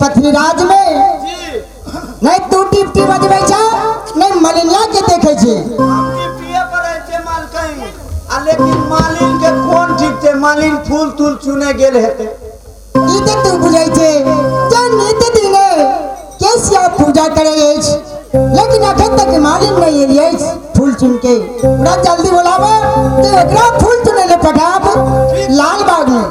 पथरीराज में नहीं तू टिपटी बजबै छ नहीं मलिनिया के देखै छी। हम टिपटिए पर रहै छै मालकैन आ लेकिन मालिन के कोन ठीक छै, मालिन फूल तूल चुने गेल हेतै। ई त तू बुझै छै जे नित दिने केसिया पूजा करै अछि, लेकिन अखन तक मालिन नहीं एली अछि फूल चुन के। ओकरा जल्दी बोलाबे ते ओकरा फूल चुनै ले पठाब लाल बाग में।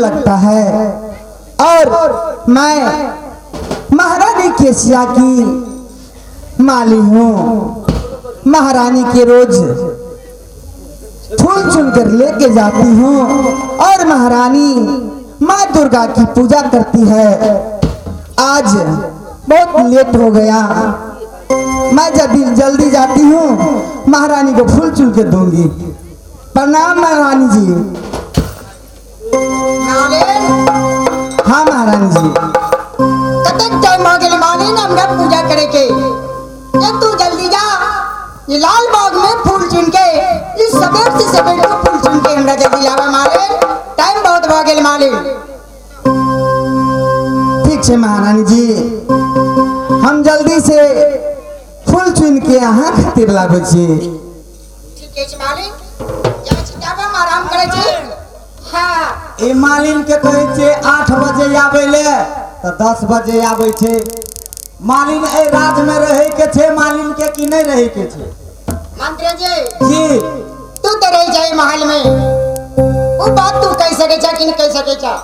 लगता है और मैं महारानी केसिया की माली हूँ। महारानी के रोज फूल चुनकर लेके जाती हूँ और महारानी माँ दुर्गा की पूजा करती है। आज बहुत लेट हो गया, मैं जब जल्दी जाती हूँ महारानी को फूल चुन के दूंगी। प्रणाम महारानी जी। हाँ महारानी जी, कतेक टाइम हो गेल मालिन हमरा पूजा करे के, ये तू जल्दी जा ये लाल बाग में फूल चुन के, इस सवेर से सवेर को फूल चुन के हमरा जल्दी लावा मालिन, टाइम बहुत हो गेल मालिन। ठीक है महारानी जी, हम जल्दी से चुन के अहाँ खातिर लाबै छी। ठीक छै मालिक, जाइ छी तब हम आराम करै छी। हाँ ई मालिन के कहै छै 8 बजे आबै ले तऽ 10 बजे आबै छै। मालिन एहि राज में रहै के छै मालिन के कि नहीं रहै के छै? मंत्री जी जी तू तो रह जाए महल में, वो बात तू कह सके छा कि नहीं कह सके छा?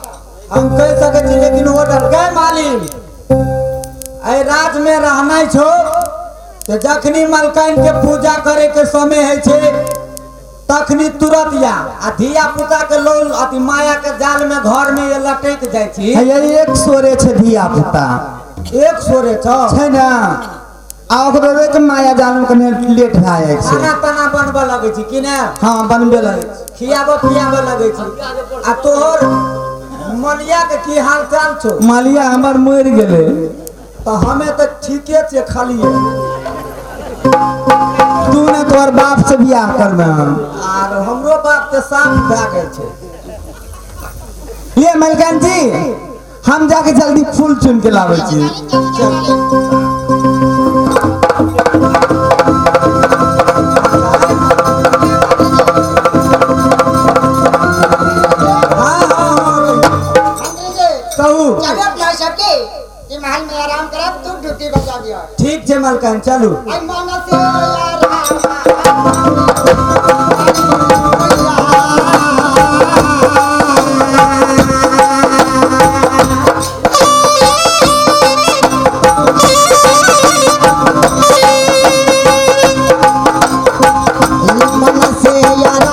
हम कह सके छी, लेकिन वो डर गए मालिन। एहि राज में रहना छो तो जखनी मलकाइन के पूजा करे के समय है छे तखनी तुरंत या आ धिया पुता के लोल अति माया के जाल में घर में ये लटक जाय छी। हे एक सोरे छे धिया पुता, एक सोरे छो छै ना, आ ओकरो के माया जाल में कने लेट भए जाइ छै। खाना ताना बनबऽ लगै छी कि ने? हाँ बनबे लगै छी, खियाबऽ पियाबऽ लगै छी। आ तोहर मलिया के की हाल चाल छौ? मलिया हमर मरि गेलै। तऽ हमे तऽ ठीके छै खालिए। तू ने तोहर बाप से बियाह करबे हम। आर हमरो बाप के साफ भए गेल छै। ये मलकान जी हम जाके जल्दी फूल चुन के लाबै छी। हाँ हाँ हाँ कहू। चलो अपना सबके ये महल में आराम करब, तू ड्यूटी बजा दिया। ठीक छै मलकान चलू। आई मन से यार मन से यार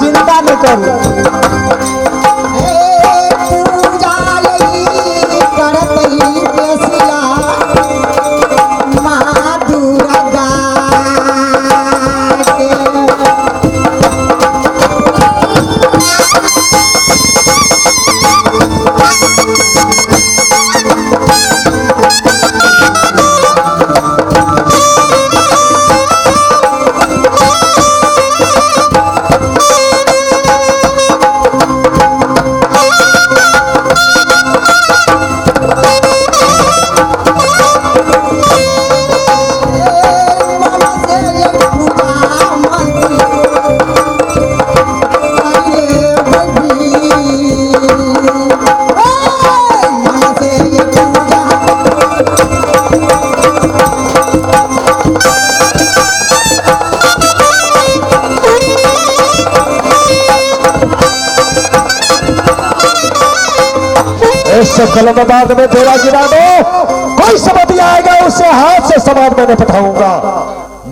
चिंता नहीं करू। कलमबाद में डेरा गिरा दो, कोई समझ आएगा उसे हाथ से समाज में पठाऊंगा।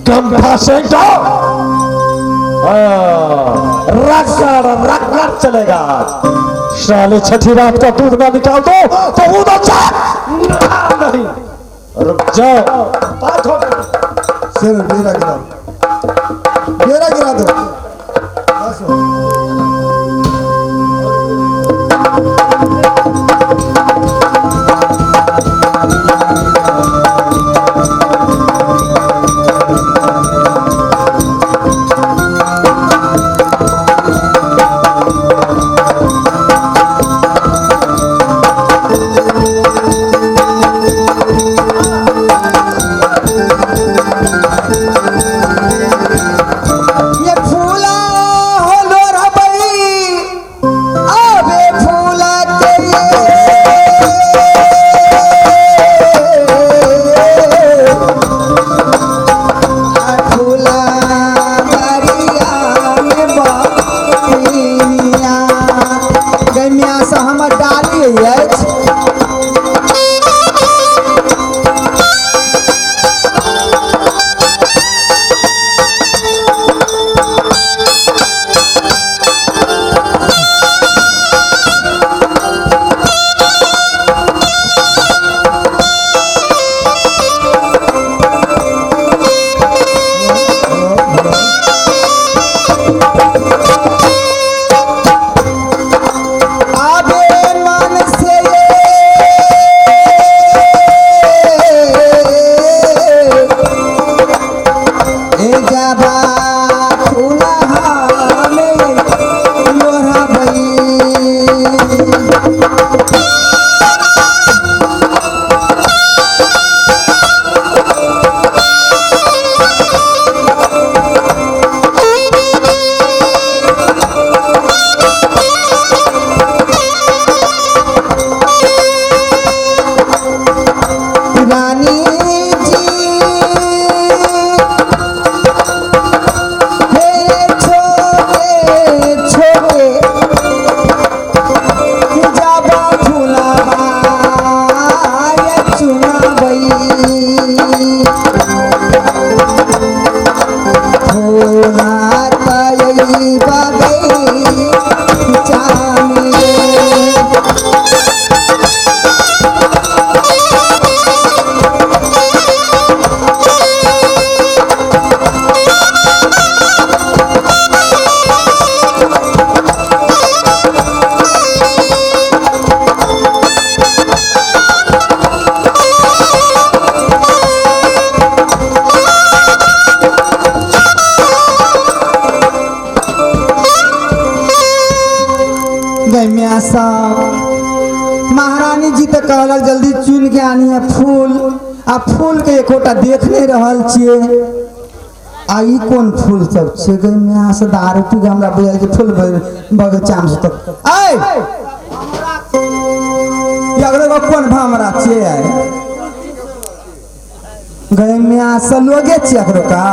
गंभा से रगड़ रगड़ चलेगा। साले छठी रात का दूध ना निकाल दो तो उधर नहीं, रुक जाओ। बात हो सिर डेरा गिरा दो, डेरा गिरा दो। बस हो। Thank साहब, महारानी जी तऽ कहलक जल्दी चुन के आनी है फूल, आ फूल के एकोटा देख नहीं रहल छियै। आ ई कोन फूल सब छै गै माय से दारू पी के हमरा बुझाइ छै फूल बगीचा में से तऽ ऐ अगले कोन भामरा छियै गै माय से लोगे छियै एकरो का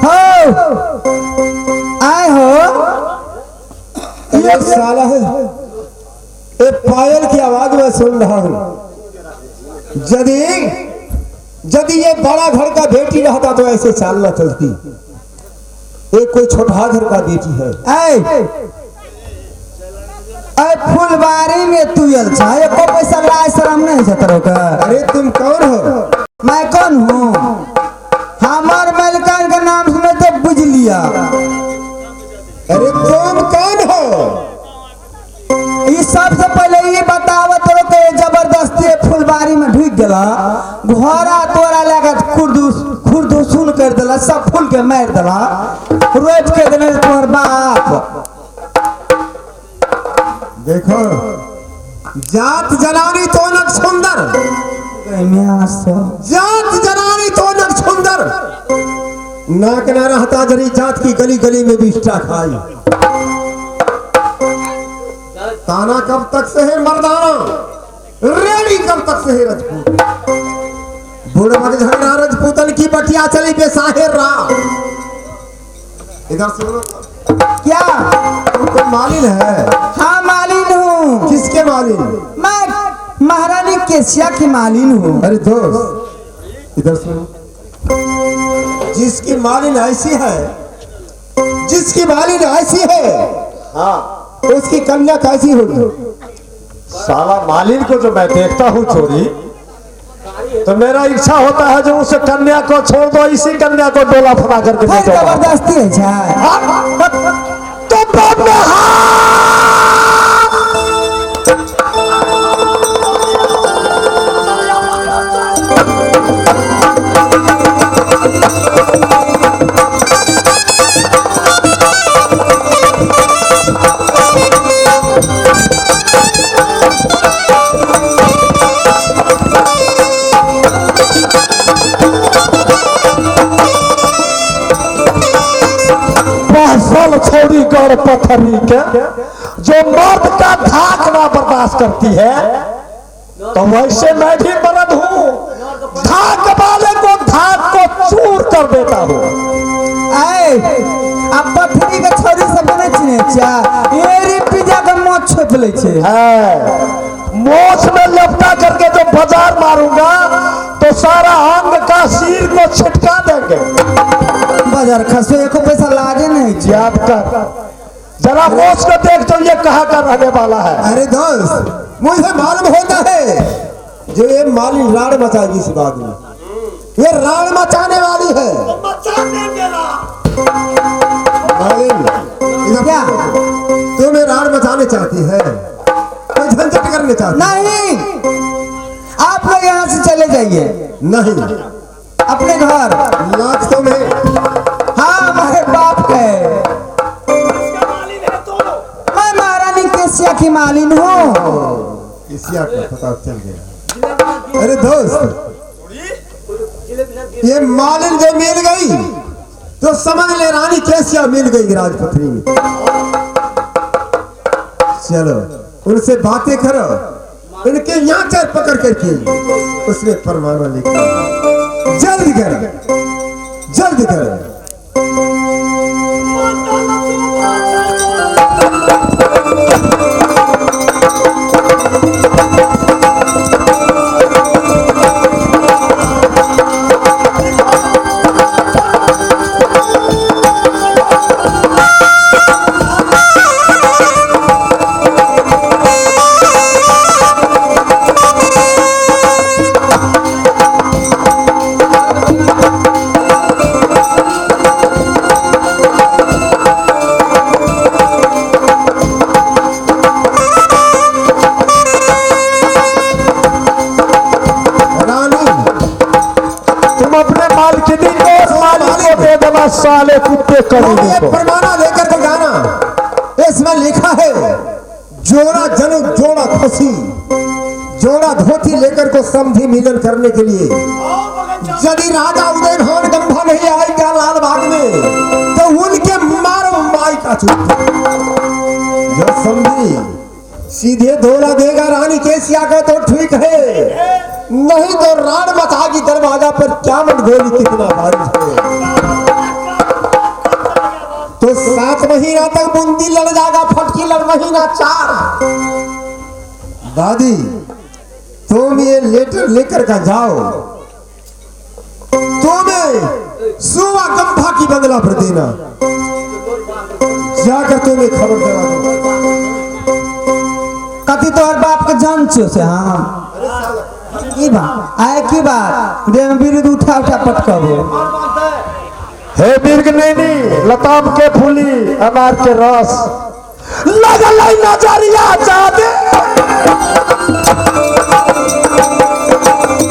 हो आय हो। ये साला है, ये पायल की आवाज मैं सुन रहा हूँ। यदि यदि ये बड़ा घर का बेटी रहता तो ऐसे चाल न चलती। ये कोई छोटा घर का बेटी है। ऐ ऐ फुलबाड़ी में तू आयल छा, एको पैसा लाज शरम नहीं छै तोरो के। अरे तुम कौन हो? मैं कौन हूँ? हमार मलकान के नाम सुने तो बुझ लिया। अरे तुम कौन हो? ई सबसे पहले ये बताव तोरो के जबरदस्ती फुलबाड़ी में ढुक गेला, घोड़ा तोरा लगा खुरदुसुन कर देला, सब फूल के मार देला, रोप के देने तोहर बाप। देखो जात जनानी तो नक सुंदर, जात जनानी तो नक सुंदर, नाक ना रहता जरी जात की गली गली में बिष्टा खाई। ताना कब तक से है मर्दाना, रेडी कब तक से है राजपूत। बूढ़ मत झगड़ा राजपूतन की बटिया चली बेसाहे राम। इधर सुनो, क्या तुमको मालिन है? हाँ मालिन हूँ। किसके मालिन? मैं महारानी केसिया की मालिन हूँ। अरे दोस्त इधर सुनो, जिसकी मालिन ऐसी है, जिसकी मालिन ऐसी है, हाँ उसकी कन्या कैसी होगी? साला मालिन को जो मैं देखता हूँ छोरी, तो मेरा इच्छा होता है जो उस कन्या को छोड़ दो, इसी कन्या को डोला फना करके जबरदस्ती है। तो बाप में छोड़ी गौर पत्थरी के जो मर्द का धाक ना बर्दाश्त करती है, तो वैसे मैं भी मर्द हूँ, धाक वाले को धाक को चूर कर देता हूँ। अब पत्थरी के छोरी सब नहीं चिन्है छियै, एरी पिजा के मोछ छोप लै छै। मोछ में लपटा करके जो बाजार मारूंगा तो सारा अंग का सिर को छिटका देंगे। बाजार खसो एको पैसा लागे नहीं याद कर जरा मोछ को देख तो ये कहाँ का रहने वाला है। अरे दोस्त मुझे मालूम होता है जो ये मालिन राड़ मचाएगी इस बात में, ये राड़ मचाने वाली है। मालिन क्या तुम ये राड़ मचाने चाहती है, कोई झंझट करने चाहती? नहीं, आप लोग यहाँ से चले जाइए। नहीं, अपने घर। लाख तो में। हाँ हमारे बाप के। मैं महारानी केसिया की मालिन हूँ। केसिया का पता चल गया। अरे दोस्त ये मालिन जो मिल गई तो समझ ले रानी केसिया मिल गई राजपत्री में। चलो उनसे बातें करो, उनके यहाँ चर पकड़ करके उसमें परमाना लिखा। जल्द करो, जल्द करो। साले कुत्ते करेंगे। परमाना लेकर के जाना, इसमें लिखा है जोड़ा जनु, जोड़ा खुशी, जोड़ा धोती लेकर को समधी मिलन करने के लिए। यदि राजा उदयभान गंभा नहीं आएगा लाल बाग में तो उनके मारो माई का चुप। जो समधी सीधे धोला देगा रानी केसिया का तो ठीक है, नहीं तो राण मचागी दरवाजा पर क्या मन गोली कितना बारिश है। तो 7 महीना तक बूंदी लड़ जाएगा, फटकी लड़ महीना 4। दादी तुम ये लेटर लेकर का जाओ, तुम्हें सुवा गंभा की बंगला पर देना, जाकर तुम्हें खबर दिला दो। कथी तोहर बाप के जान छो से? हाँ की बात आए की बात देह में विरुद्ध उठा उठा पटकबो। हे बिरगनैनी लताम के फूली अनार के रस लगल नजरिया जादे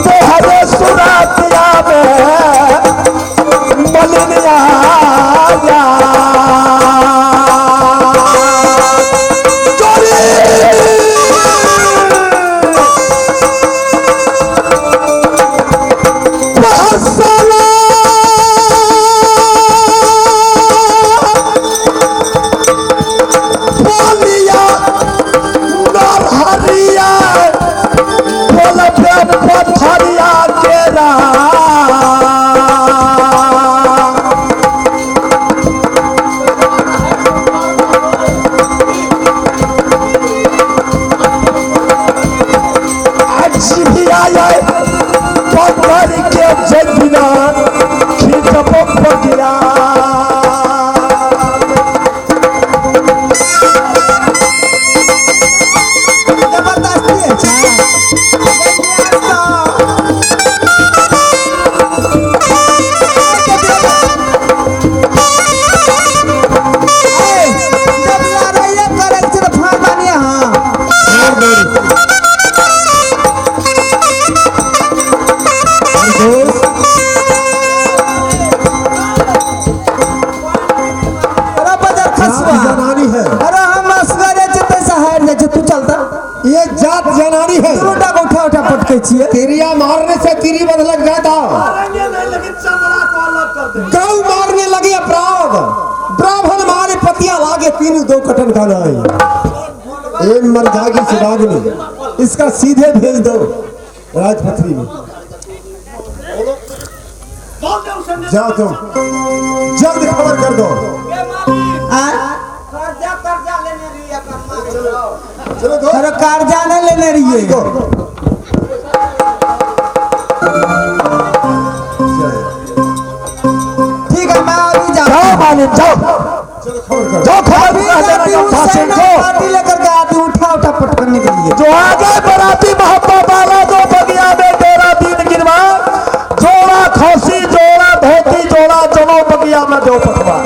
तोहरे सुरतिया में मलिनिया जा तिरिया मारने से तिरी बंध लग जाता, गौ मारने लगे अपराध, ब्राह्मण मारे पतिया लागे तीनों दो कटन का नाई। एक मर जागी सुभाग में, इसका सीधे भेज दो राजपत्री में। जाओ तुम जल्द खबर कर दो। चलो कर्जा नहीं लेने रही है। ठीक है मैं अभी जाओ जाओ जाओ खबर लेकर के आती उठा उठा पट करने के लिए। जो आ गए बराती मोहब्बत वाला जो बगिया में डोरा दीन गिरवा जोड़ा खोसी जोड़ा धोती जोड़ा जनो बगिया में दो पटवा।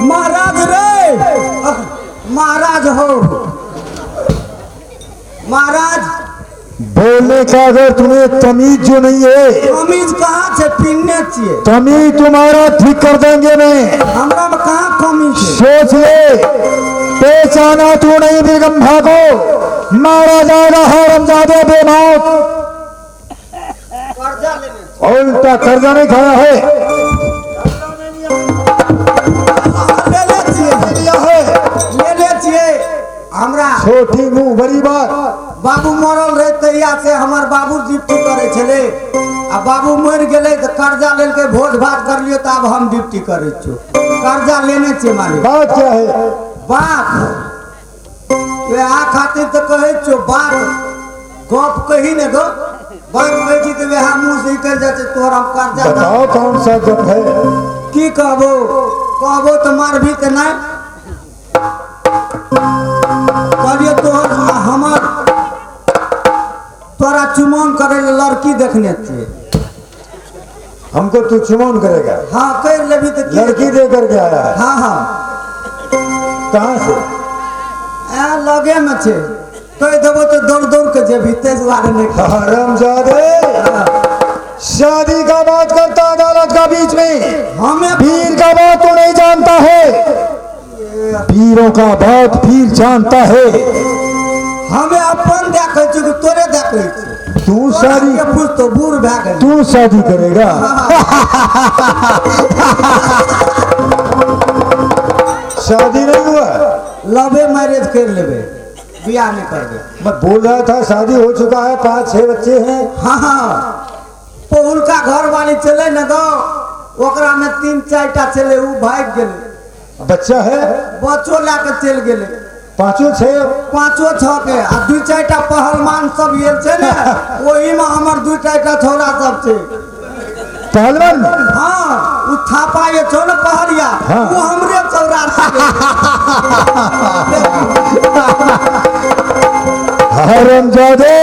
महाराज रे महाराज हो महाराज। बोलने का अगर तुम्हें तमीज जो नहीं है, तमीज कहाँ से पीने चाहिए, तमीज तुम्हारा ठीक कर देंगे। मैं हमरा में कहाँ कमी है? सोच ले, पहचाना तू नहीं बेगम्भा को, मारा जाएगा हरामजादे बेमौत। उल्टा कर्जा नहीं खाया है, ले ले छिए हमरा छोटी मुंह बड़ी बात। बाबू मरल रहे तहिया से हमार बाबू ड्यूटी करे छले, आ बाबू मर गेले तो कर्जा लेके भोज भात कर लियो, तो अब हम ड्यूटी करे छो। कर्जा लेने छे मालिक। बात क्या है? बात वह खातिर तो कहे छो, बात गप कही ने गो, बात कहे छी तो वह मुंह से निकल जाए तोरा हम कर्जा। बताओ कौन सा गप है? की कहबो कहबो तो मारबी के नहीं। कहलिए तोहर हमर तोरा चुमौन करे लड़की देखने छे। हमको तू चुमौन करेगा? हाँ कर लेबी तो लड़की दे करके आया है। हाँ हाँ। कहाँ से? आ लगे में छे कह देबो तो दौड़ दौड़ के जेबही, ताहि दुआरे नहीं। हरामजादे, शादी का बात करता अदालत का बीच में, हमें वीर का बात तो नहीं जानता है, वीरों का बात वीर जानता है। हमें अपन देखै छी कि तोरे देखै छी? तू शादी के पूछ तो बूढ़ भए गेल। तू शादी करेगा? शादी नहीं हुआ? लवे मैरिज कर लेबे, बियाह नहीं करबे। मैं बोल रहा था शादी हो चुका है, 5-6 बच्चे हैं। हाँ हाँ, पहुलका घर वाली चले न गो, ओकरा में 3-4 टा चले, उ भाग गेले। बच्चा है? बच्चो लए के चलि गेले। 5-6? 5-6 के आ 2-4 टा पहलवान सब ये छै ने, ओही में हमर 2-4 टा छौड़ा सब छै। पहलवान? हाँ, उ थापा ये छौ ने पहरिया, हाँ। उ हमरे छौड़ा सब। हरामजादे,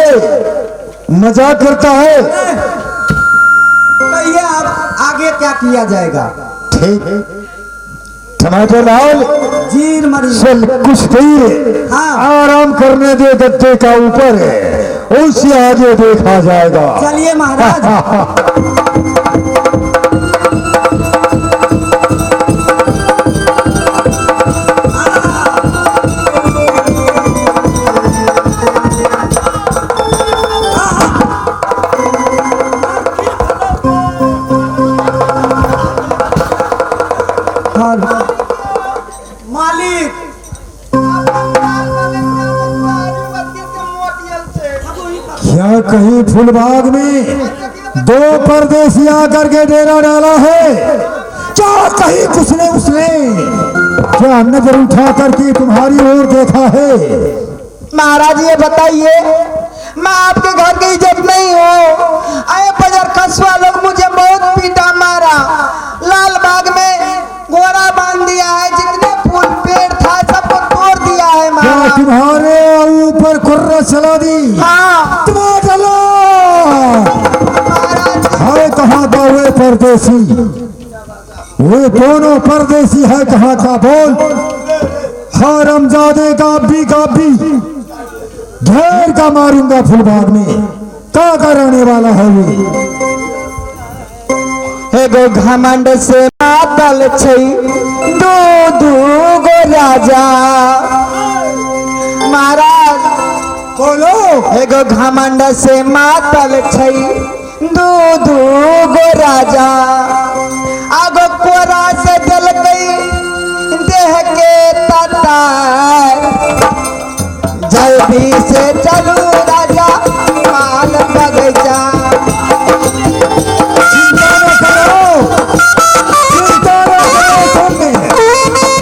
मजाक करता है। कहिए अब आगे क्या किया जाएगा? ठीक, टमाटर लाल जीर मरी चल कुछ देर हाँ। आराम करने दे गद्दे का ऊपर, उससे आगे देखा जाएगा। चलिए महाराज। मालिक क्या कहीं फूलबाग में 2 परदेसी आकर के डेरा डाला है? क्या कहीं कुछ ने उसने क्या नजर उठा करके तुम्हारी ओर देखा है? महाराज ये बताइए, मैं आपके घर की इज्जत नहीं हूँ। अरे बजर खसवा लोग मुझे बहुत पीटा मारा, लाल बाग में घोड़ा बांध दिया है, जितने फूल पेड़ था सबको तोड़ दिया है क्या महाराज। तुम्हारे ऊपर कुर्रा चला दी? हाँ। तुम्हारा है कहाँ का वे परदेसी? वे दोनों परदेसी है कहाँ का बोल? हरामजादे का भी घेर का मारूंगा फुलबाग में। का रहने वाला है वो? एगो घमंड से मातल छै दू दू गो राजा। महाराज बोलो। एगो घमंड से मातल छै दू दू गो राजा, आगो कोरा से देलकै देह के ततार। जल्दी से चलू राजा माल बगीचा। चिंता न करो, चिंता न करो तुमने,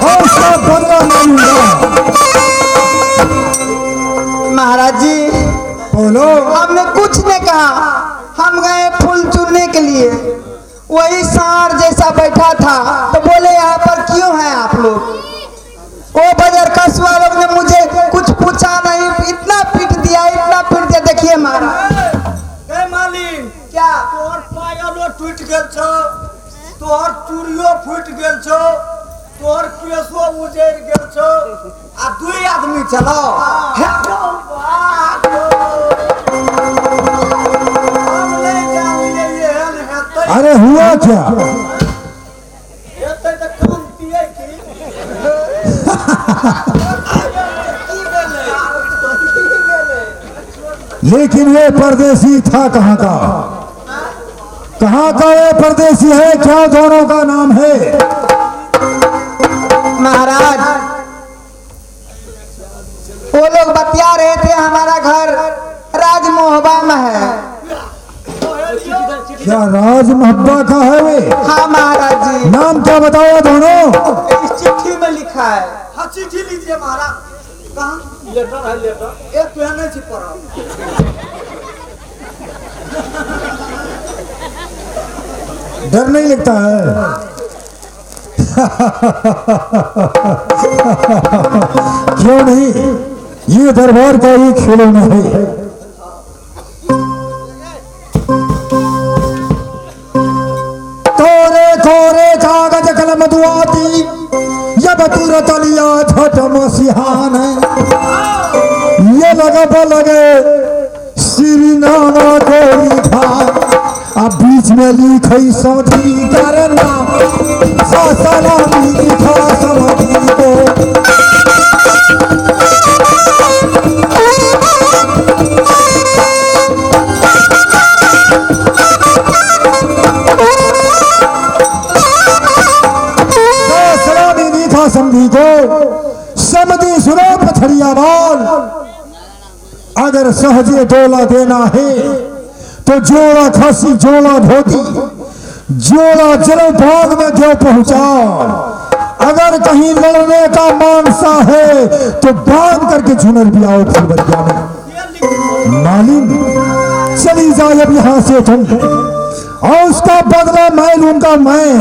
और उसका बदला मैं लूंगा। महाराज जी बोलो। हमने कुछ नहीं कहा, हम गए फूल चुनने के लिए, वही सांड जैसा बैठा था तो बोले यहाँ पर क्यों हैं आप लोग? वो बजर खसवा लोग ने मुझे कुछ पूछा नहीं, इतना पीट दिया, इतना पीट दिया। देखिए महाराज। मालिक क्या तोहर पायलो टूट गेल छौ, तोहर चूड़ियो फूट गेल छौ, तोहर केसो उजड़ गेल छौ, आ 2 आदमी चलो। अरे हुआ क्या? हेतै तऽ कानतियै की? लेकिन ये परदेसी था कहाँ का? कहाँ का ये परदेसी है? क्या दोनों का नाम है? महाराज वो लोग बतिया रहे थे हमारा घर राजमोहबा में है। क्या राजमोहबा का है वे? हाँ महाराज जी। नाम क्या बताया दोनों? इस चिट्ठी में लिखा है। हाँ चिट्ठी लीजिए महाराज। कहाँ लेटर है? लेटर एक तो नहीं छी पढ़ा। डर नहीं लगता है? क्यों नहीं, ये दरबार का ही खिलौना है। तोरे कोरे कागज कलम दुआती, जब तुरत लिया झट मसिहान है। लगे श्री नामा को लिखा, अब बीच में लिखी समझी करना सलामी लिखा समझी को। सलामी लिखा समझी को, समझी सुनो पथरिया बाल, अगर सहजे डोला देना है तो जोड़ा खासी जोड़ा धोती जोड़ा जलो भाग में जो पहुंचा, अगर कहीं लड़ने का मानसा है तो बांध करके झुनर भी आओ फुलबरिया में। मालिन चली जाए अब यहां से तुम, और उसका बदला मैं लूंगा, मैं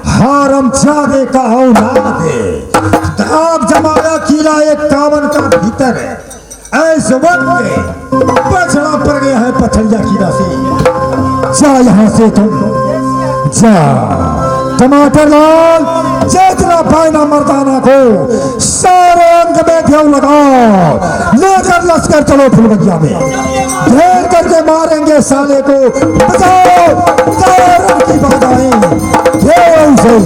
हारम चादे का औलाद है। दाग जमाया किला एक कावन का भीतर है, ऐसे वक्त में बचना पड़ गया है पथरिया कीड़ा से। जा यहां से तुम जा टमाटर लाल, चेतना पायना मर्दाना को सारे अंग में देव लगाओ, लेकर लश्कर चलो फुलबगिया में, ढेर करके मारेंगे साले को, बचाओ तारों की बाधाएं घेरो से।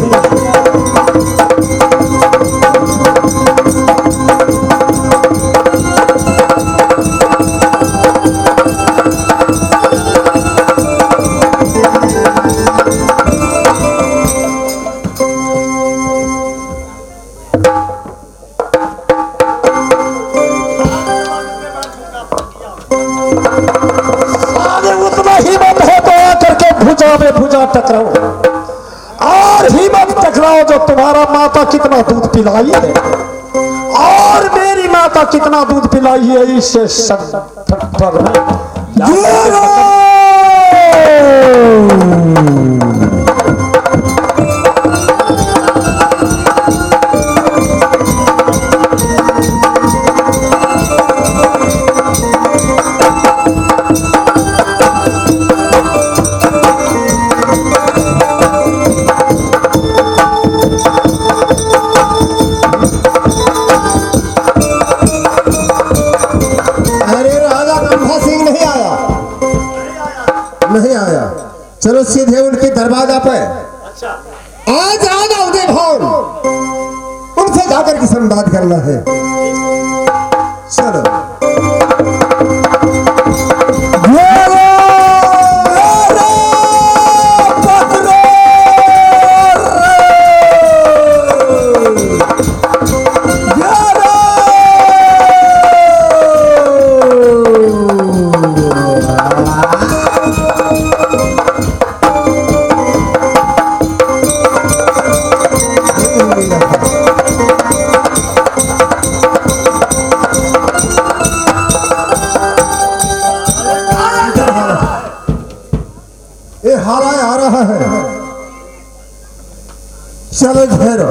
भुजा टकराओ और हिम्मत टकराओ, जो तुम्हारा माता कितना दूध पिलाई है और मेरी माता कितना दूध पिलाई है, इससे पर चलो सीधे उनके दरवाजा पर। अच्छा। आज आना उदय भाव, उनसे जाकर के संवाद करना है। चलो चलो घेरो,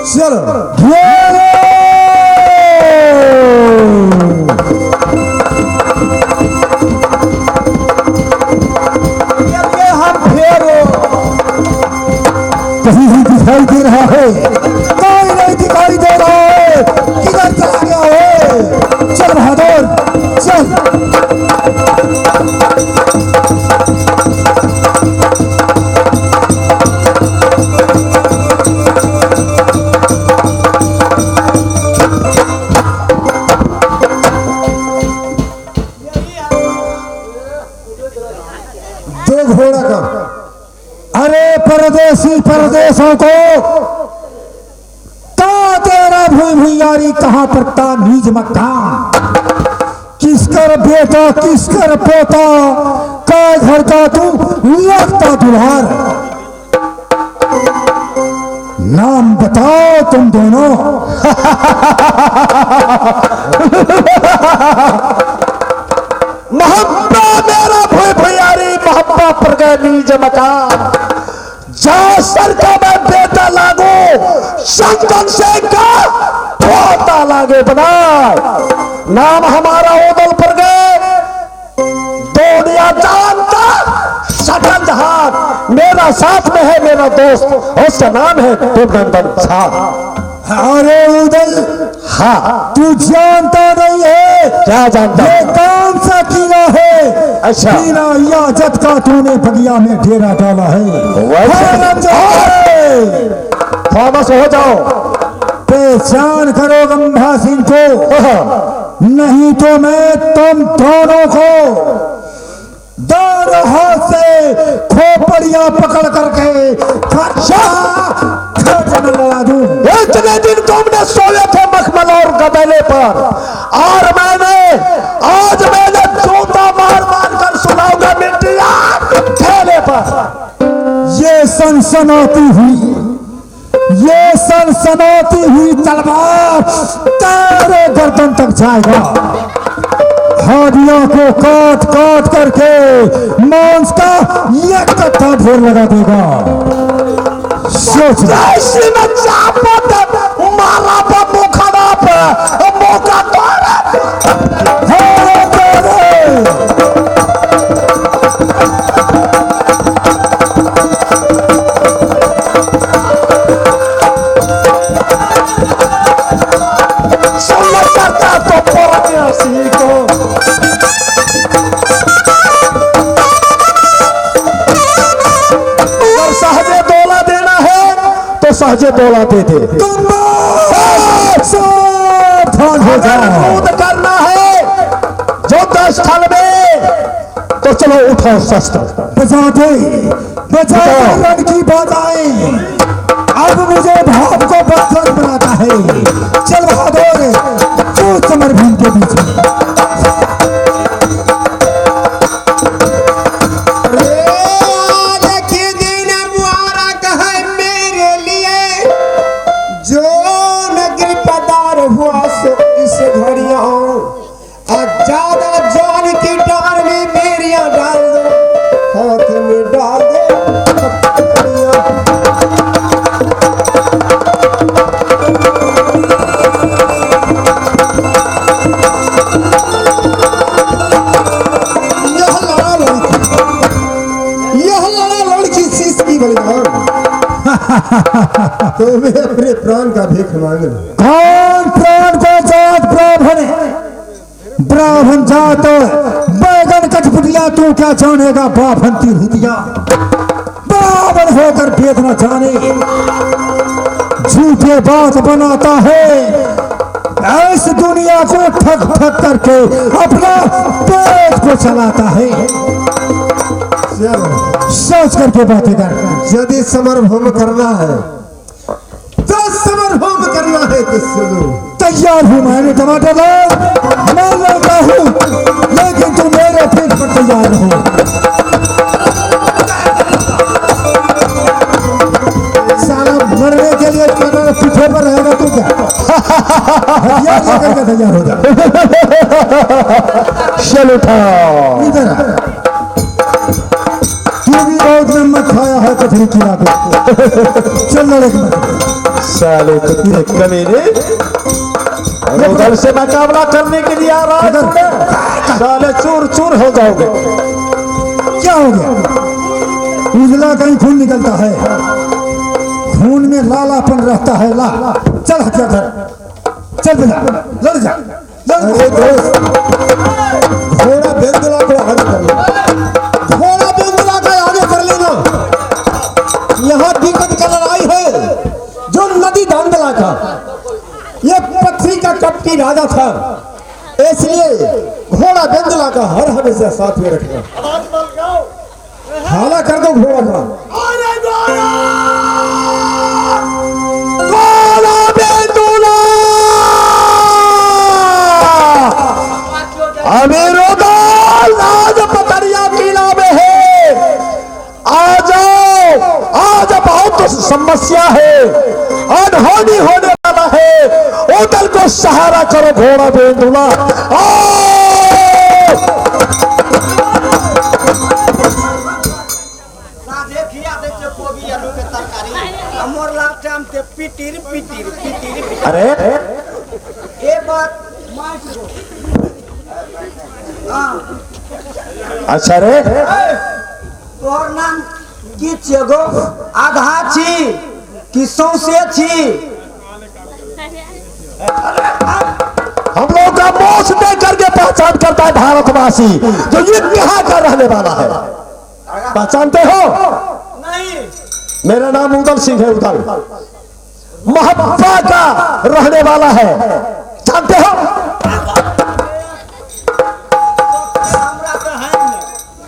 चलो घेरो। ये हम फेरो कहीं भी दिखाई दे रहा है, कोई नहीं दिखाई दे रहा है, किधर चला गया है? चल बहादुर चल। घोड़ा का। अरे परदेसी परदेशों को का तेरा भूई भुइयारी, कहां पर का नीज मकान, किसकर बेटा किसकर पोता, का घर का तू लगता दुल्हार, नाम बताओ तुम दोनों। मोहब्बा मेरा भूई भुइयारी, मोहब्बा पर गए नीज मकान, जा सर का मैं बेटा लागू, शंकर से का पोता लागे बनाए, नाम हमारा उदल पर गए दुनिया जानता सकल जहान, मेरा साथ में है मेरा दोस्त, उसका नाम है दुर्गंधन झा। अरे उदल, हाँ तू जानता नहीं है क्या जानता ये हूँ? कौन सा किला है? अच्छा। बिना इजाजत का तूने बगिया में डेरा डाला है। खामोश हो जाओ, पहचान करो गंभा सिंह को, नहीं तो मैं तुम दोनों को दोनों हाथ से खोपड़ियां पकड़ करके खर्चा लगा दूं। इतने दिन तुमने सोए थे मखमल और गबेले पर, और मैंने आज मैंने जूता मार मार कर सुनाऊंगा मिट्टिया ठेले पर। ये सनसनाती हुई, ये सनसनाती हुई तलवार तेरे गर्दन तक जाएगा। हाडियों को काट काट करके मांस का एक कट्ठा ढेर लगा देगा। सोच सहजे दौला दे दे, तुम सावधान हो जाओ। युद्ध करना है युद्ध स्थल में तो चलो उठाओ शस्त्र, बजा दे, बजा दे रण की बाजाएं। अब मुझे भाव को बंधन बनाता है। चल बहादुर, तू समर भीम के बीच में। तो मैं अपने प्राण का भीख मांग लूं। कौन प्राण को जात ब्राह्मण, ब्राह्मण जात बैगन कटपुटिया, तू क्या जानेगा बाभन तिरहुतिया। ब्राह्मण होकर भेद न जाने, झूठे बात बनाता है। इस दुनिया को ठग ठग करके अपना पेट को चलाता है। सोच करके बातें कर। यदि समरभूम करना है तो समरभूम करना है तो सुनो, तैयार हूं मैंने टमाटर लाल, मैं लड़का हूं लेकिन तुम मेरे पीठ पर तैयार हो। साला मरने के लिए पीछे पर रहेगा तू क्या? हथियार लेकर के तैयार हो जा। चल उठाओ इधर, तू भी बहुत नमक खाया है पथरी कीड़ा को। चल लड़े साले कुत्ते कमीने, उधर से मुकाबला करने के लिए आ रहा है, साले चूर चूर हो जाओगे। क्या हो गया? उजला कहीं खून निकलता है, खून में लालापन रहता है। ला चल हथियार धर, चल बेटा लड़ जा, लड़। अरे दोस्त, घोड़ा बेंदुला को आगे कर लेना, घोड़ा बेंदुला का आगे कर लेना। यहाँ दिक्कत का लड़ाई है जो नदी धांधला का, ये पथरी का कपटी राजा था, इसलिए घोड़ा बेंदुला का हर हमेशा साथ में रखना। हाला कर दो घोड़ा का। घोड़ा बेंदुला अमीरुद्दौल आज पथरिया किला में है, आ जाओ। आज बहुत समस्या है, अनहोनी होने वाला है। उदल को सहारा करो घोड़ा बेंदुला। अरे ये बात अच्छा रे, तोहर नाम की छियै गो? आधा छी कि सौंसे छी? हम लोग का मोछ दे करके पहचान करता है भारतवासी, जो ये कहाँ का रहने वाला है, पहचानते हो? नहीं। मेरा नाम उदल सिंह है, उदल मोहब्बा का रहने वाला है, जानते हो?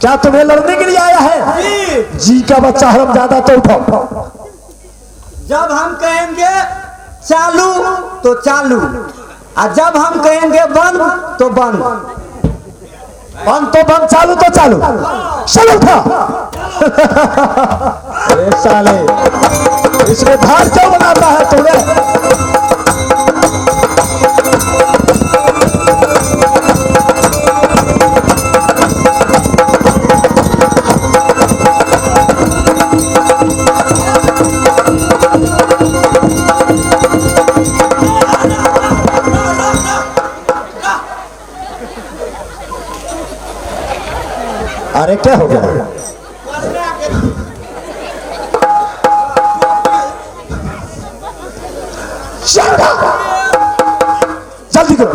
क्या तुम्हें लड़ने के लिए आया है? जी। जी का बच्चा हरम ज्यादा तो उठो। जब हम कहेंगे चालू तो चालू, और जब हम कहेंगे बंद तो बंद। बंद तो बंद, चालू तो चालू। चलो उठा। अरे साले, इसमें धार क्यों बनाता है तूने? अरे क्या हो गया? जल्दी करो।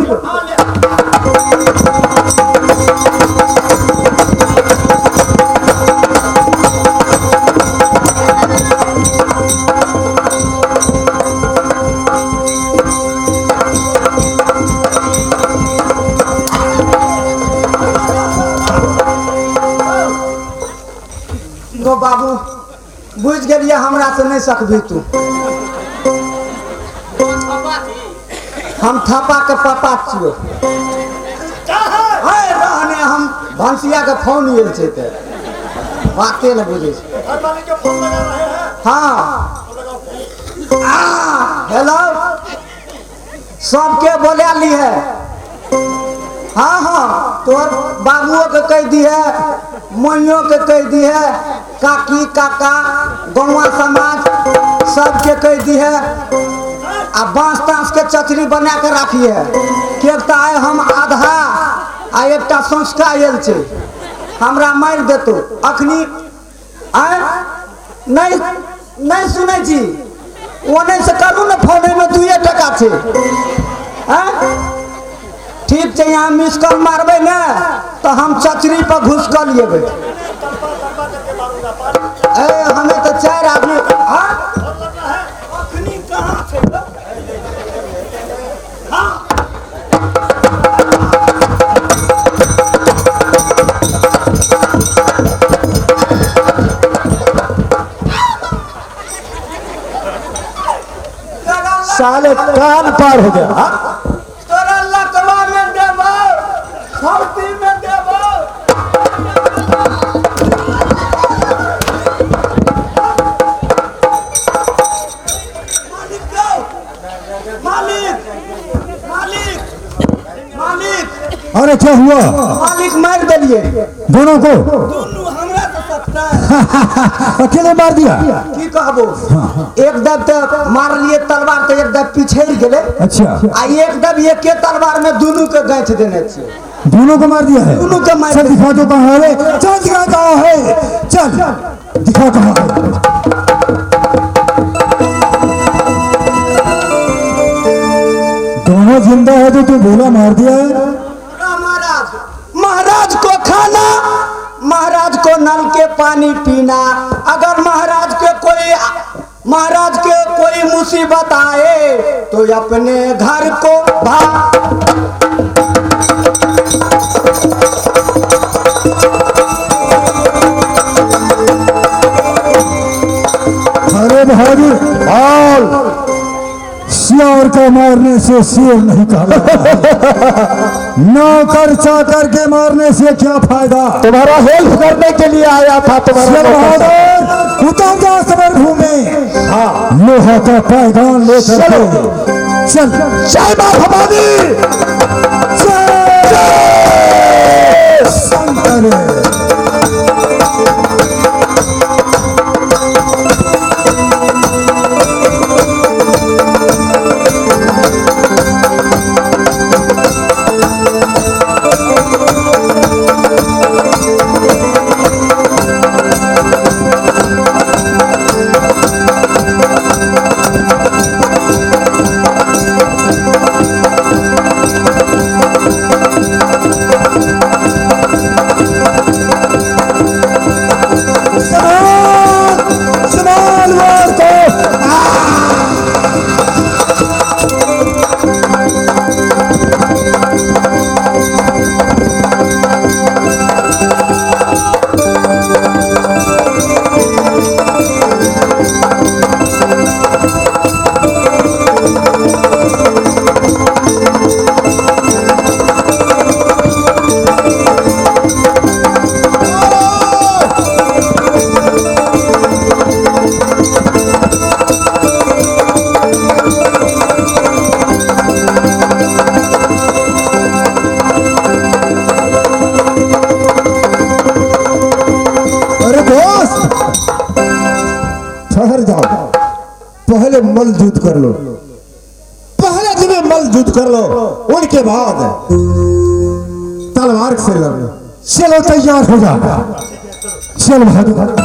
गो बाबू, बुझ गेलिए हमरा से नहीं सकबी तू। हम थापा के पापा छियो। है रहने हम भंसिया के फोन आयल छै ते बाते ने बुझै छै। हाँ हेलो, सबके बोला ली है। हाँ हाँ, तोर बाबुओ के कह दी है, मइयो के कह दी है, काकी काका गौवा समाज सबके कह दी है। आ बाँस ताँस के चचरी बना के राखी है। किएक तऽ आइ हम आधा आ एकटा संस्था आयल छै, हमरा मारि देतो अखनी। आय नहीं नहीं सुनै छी, ओने से करू ने फोन, एहिमे 2 टका छै। आँय ठीक छै, यहाँ मिस कॉल मारबै ने तऽ हम चचरी पर घुसकल जेबै। ए हमें तऽ 4 आदमी। हाँ अखनी कहाँ छै? हाँ साले कान पार हो गया। हाँ? तोरा लकवा में देबो, फौती में देबो। मालिक गो, मालिक मालिक मालिक। अरे क्या हुआ? मालिक मार देलिए दोनों को। दोनों हमरा से सकता है। अकेले मार दिया? की कहबो, एक दब तो मारलिए तलवार तो एक दब पिछड़ गेले। अच्छा। आ एक दब एके तलवार में दोनों के गांठ देने छियै। दोनों को मार दिया है? दोनों के मार। चल दिखा दो कहाँ है। चल दिखा कहाँ है। चल दिखा कहाँ है। दोनों जिंदा है तो तू बोला मार दिया है। महाराज, महाराज को खाना, महाराज को नल के पानी पीना। अगर महाराज के कोई मुसीबत आए तो अपने घर को भाग। अरे बहादुर, सियार का मारने से शेर नहीं कहलाता। नौकर चाकर के मारने से क्या फायदा? तुम्हारा हेल्प करने के लिए आया था तुम्हारा। बहादुर उतर जा समर भूमि, हाँ लोहा का पैगाम लेकर के चल। जय मां भवानी, जय शंकर। कर लो। पहले तुम्हें मल्ल युद्ध कर लो, उनके बाद तलवार से लड़ लो। चलो तैयार हो जा, चल बहादुर।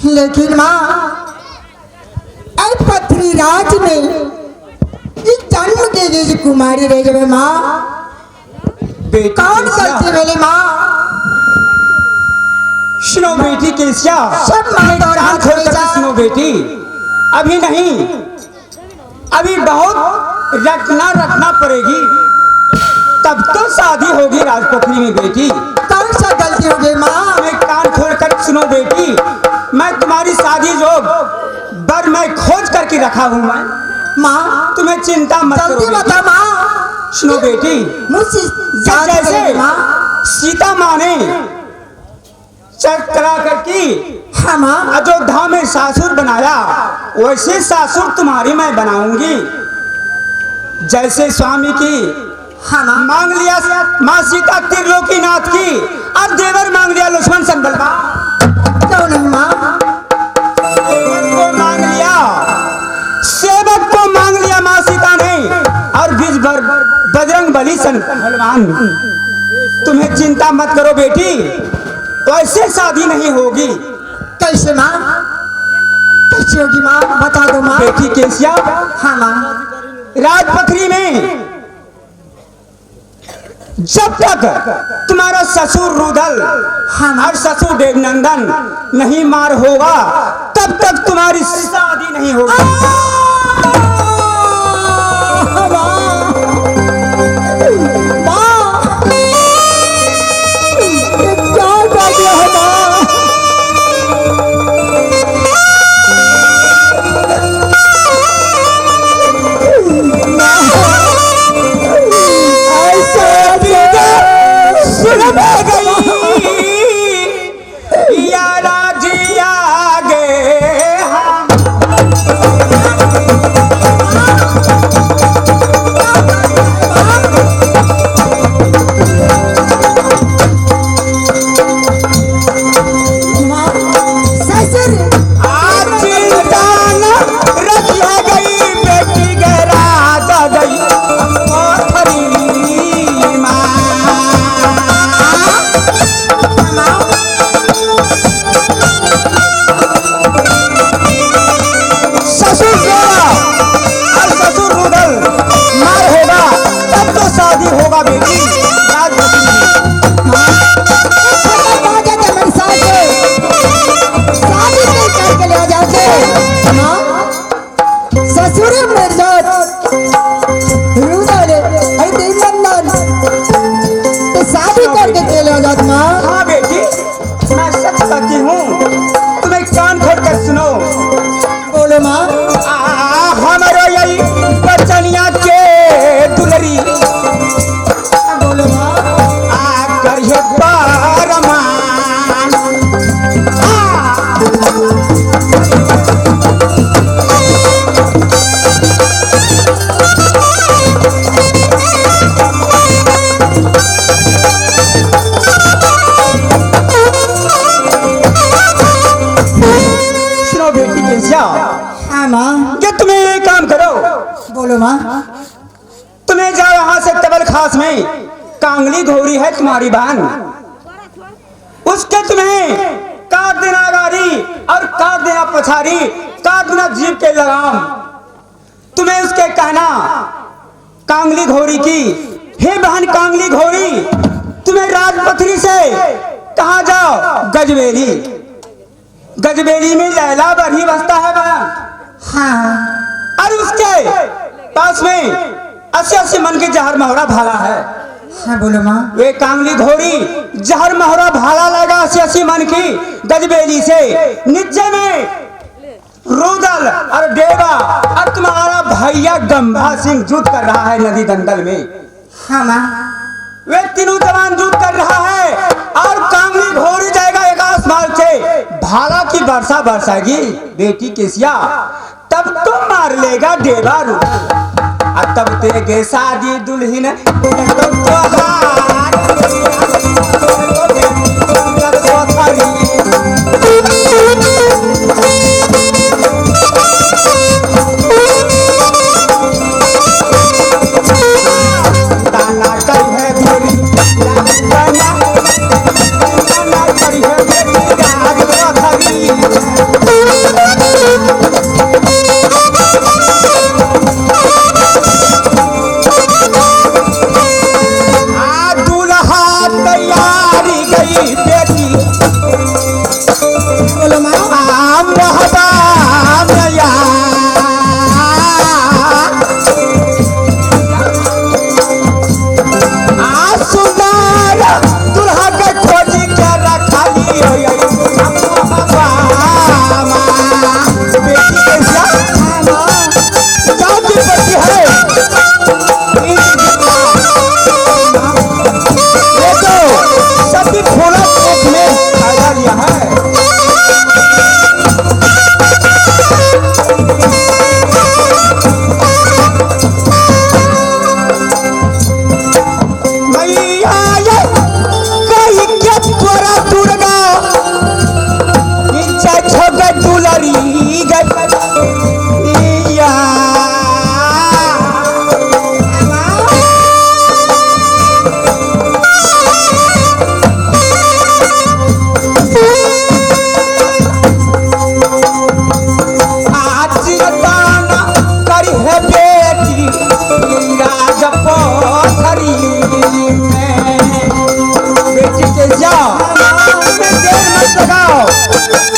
लेकिन माँ ऐ पथरी राज में इस जन्म के जे कुमारी रह जावे माँ, बेटी कौन केसिया, गलती भेले माँ? सुनो बेटी केसिया, सब माँ तोर कान हाथ खोल में कर जा। सुनो बेटी, अभी नहीं, अभी बहुत रखना रखना पड़ेगी, तब तो शादी होगी राजपथरी में बेटी। कौन सा गलती हो गई माँ? मैं कान खोल कर सुनो बेटी, मैं तुम्हारी शादी जो बर मैं खोज करके रखा हूँ मैं। माँ तुम्हें चिंता मत करो जल्दी बेटी। बता माँ। सुनो बेटी, मुझसे जब शादी जैसे करेगी माँ? सीता माँ ने चर्च करा करके हाँ माँ। अयोध्या में सासुर बनाया, वैसे सासुर तुम्हारी मैं बनाऊंगी। जैसे स्वामी की हाँ माँ। मांग लिया माँ सीता त्रिलोकीनाथ की, अब देवर मांग लिया लक्ष्मण संबलवा। क्यों नहीं माँ? सेवक को मांग लिया, सेवक को मांग लिया माँ सीता ने, और बीच भर बजरंग बली सन बलवान। तुम्हें चिंता मत करो बेटी, वैसे शादी नहीं होगी। कैसे माँ? कैसे होगी माँ? बता दो माँ। बेटी केसिया, हाँ माँ। राजपथरी में जब तक तुम्हारा ससुर रुदल हाँ माँ। और ससुर देवनंदन नहीं मार होगा, तब तक तुम्हारी शादी नहीं होगी। क्या कर दिया है माँ? सुन गई या राजी आगे हम। माँ ससुर आज चिंता न रखिया गई बेटी के राजा गई पथरी माँ। ससुर रोड़ा और ससुर रुदल मार होगा, तब तो शादी होगा बेटी राजपति में। खत्म हो जाते हमारी सास शादी नहीं करके ले जाते माँ। ससुर मर जात रुदल अरे देवनंदन तो शादी करके चले जात माँ। हाँ बेटी, मैं सच कहती हूँ, तुम्हें कान खोल कर सुनो। बोलो माँ। हमारो यही बचनिया के दुलरी, बोलो माँ। आ करिए परमान। आ, सुनो बेटी केसिया, हाँ माँ। कि तुम्हें ये काम करो, बोलो माँ। तुम्हें जाओ यहाँ से तबल खास में कांगली घोड़ी है तुम्हारी बहन, उसके तुम्हें काट देना गाड़ी और काट देना पछाड़ी, काट देना जीप के लगाम। तुम्हें उसके कहना कांगली घोड़ी की, हे बहन कांगली घोड़ी, तुम्हें राजपथरी से कहा जाओ गजबेली। गजबेली में लैला बरही बसता है बहन। हाँ। और उसके पास में 80-80 मन के जहर मोहरा भाला है। हाँ बोलो माँ। वे कांगली घोड़ी जहर मोहरा भाला लगा 80-80 मन की गजबेली से नीचे में रुदल और देवा और तुम्हारा भैया गंभा सिंह युद्ध कर रहा है नदी दंगल में। हाँ माँ। वे तीनों जवान युद्ध कर रहा है और कांगली घोड़ी जाएगा एक आसमान से भाला की वर्षा बरसाएगी बेटी केसिया, तब तो मार लेगा देवा रुदल और तब तेरे शादी दुल्हन तो तोहार। ताना करी है मेरी ताना, ताना करी है मेरी राज पथरी। बोलो माँ। आम मोहबा मैया आ सुनार दुल्हा के खोजी के रखली हो बेटी कैसा जाओ की पति है ये तो सभी फूलों एक में फायदा लिया है। मैया ये कही के तोरा दुर्गा इच्छा छोड़ दुलरी गैया। आज दाना करी है बेटी राज पोखरी में। बेटी के जाओ, तुम्हें देर मत लगाओ,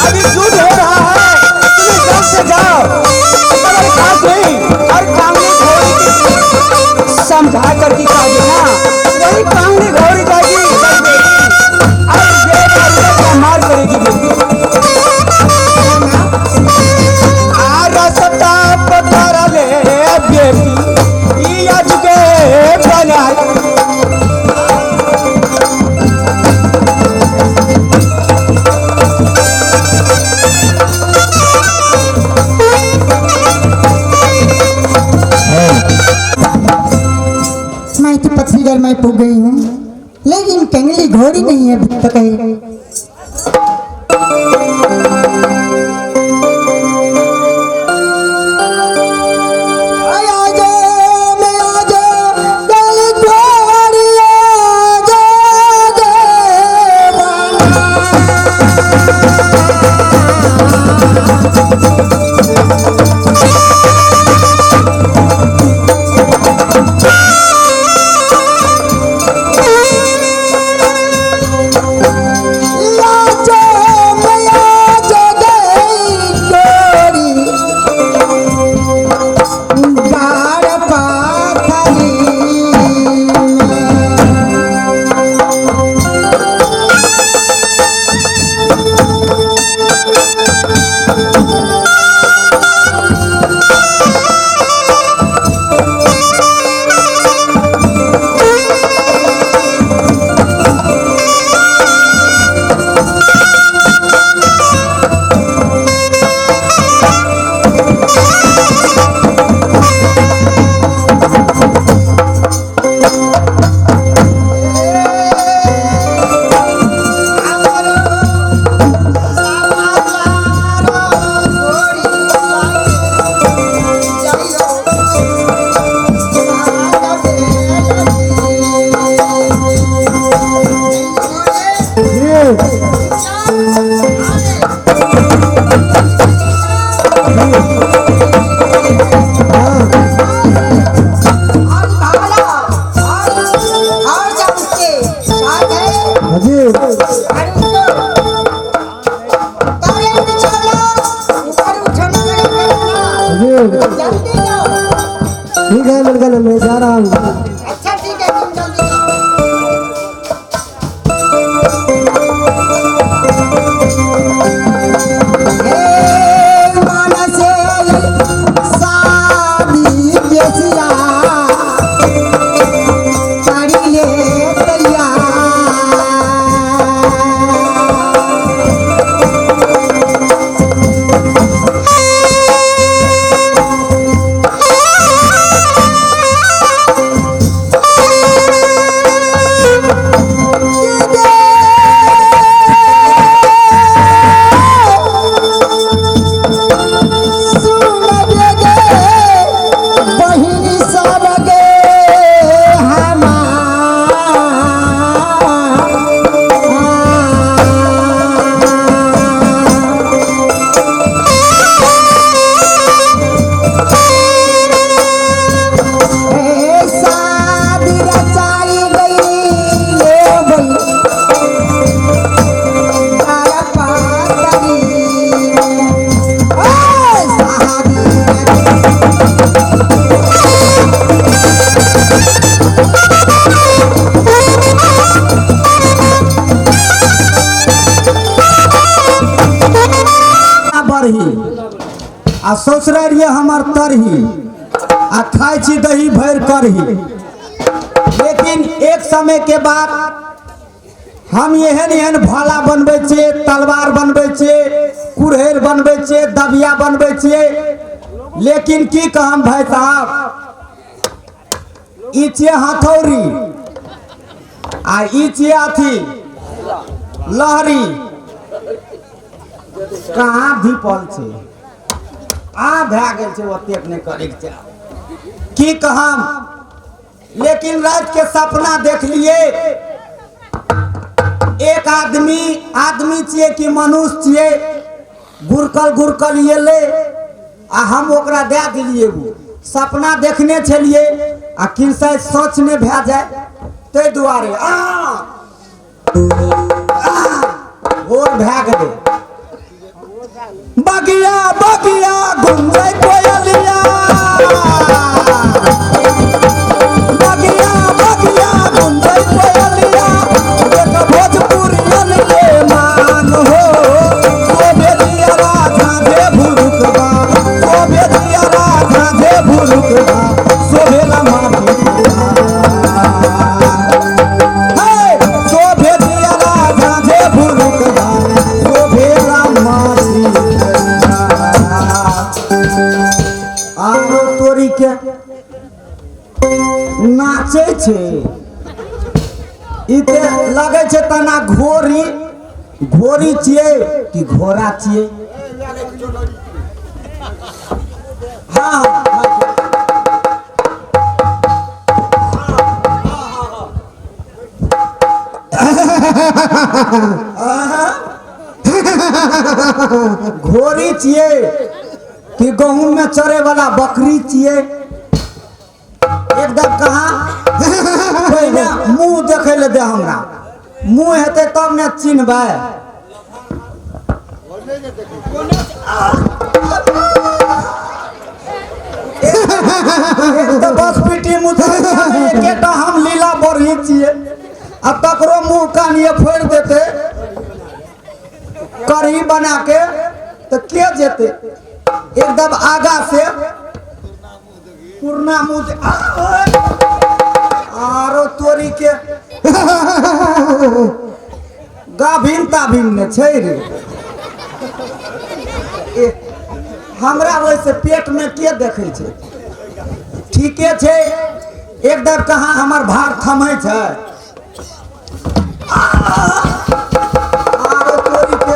अभी युद्ध हो रहा है, तुम्हें जल्द से जाओ। तुम्हारी खास हुई और कामनी घोड़ी की समझा कर की कह देना, वही कामनी घोड़ी जाएगी चल बेटी, और ये का मार करेगी बेटी। रास्ता पकड़ ले बेटी ई आज के बनाई। मैं तो पथरीगढ़ में पूग गई हूँ, लेकिन कंगली घोड़ी नहीं है अभी तक है। आजा मैं आजा गली घोड़ी आजा देवाना। लाजो मैं आजा गई घोड़ी गाड़ पाथरी में। जल्दी जाओ। ठीक है लड़का, मैं जा रहा हूँ। अच्छा ठीक है, तुम जल्दी जाओ। हे मनसे शादी बेसिया करी ले तैयार। बरही आ ससुरारिये हमर तरही आ खाइ छी दही भरि करही। लेकिन एक समय के बाद हम एहन एहन भाला बनबै छियै, तलवार बनबै छियै, कुरहड़ि बनबै छियै, दबिया बनबै छियै, लेकिन की कहम भाई साहब, ई छियै हथौड़ी आ ई छियै अथी लहरी, कहाँ धीपल छै, आ भए गेल छै, ओतेक नहि करैके चाही, की कहम। लेकिन रात के सपना देख लिए, एक आदमी, आदमी छियै कि मनुष्य छियै, गुरकल गुरकल एलै आ हम ओकरा दए देलियै। ओ सपना देखने छलियै आ कि शायद सच नहि भए जाय, ताहि दुआरे आ भोर भए गेलै। बगिया बगिया गुंजै कोयलिया, बगिया बगिया गुंजै कोयलिया, देख भोजपुरियन के मान हो, शोभे दियरा झाँझे भुरुकबा, शोभे दियरा झाँझे भुरुकबा, शोभेला माटी हे, शोभे दियरा झाँझे भुरुकबा, शोभेला माटी। आरो तोरी के नाचै छै, ई ते लगै छै तना घोड़ी, घोड़ी छियै कि घोड़ा छियै? हाँ घोड़ी छियै कि गहूम में चरे वाला बकरी छियै? एकदम कहाँ पहिले मुँह देखै लए दे हमरा, मुँह हेतै तब ने चिन्हबै। तऽ बस पीटी एकेटा हम लीला बढ़ी छियै आ तकरो मुँह कान ये फोड़ि देतै कढ़ी बना के तऽ के जेतै? एकदम आगा से पुरना मुँह आरो तोरी के गाभिन ताभिन ने छै रे। हमरा ओहिसे पेट में के देखै छै? ठीके छै, एकदम कहाँ हमर भार थमै छै। आरो तोरी के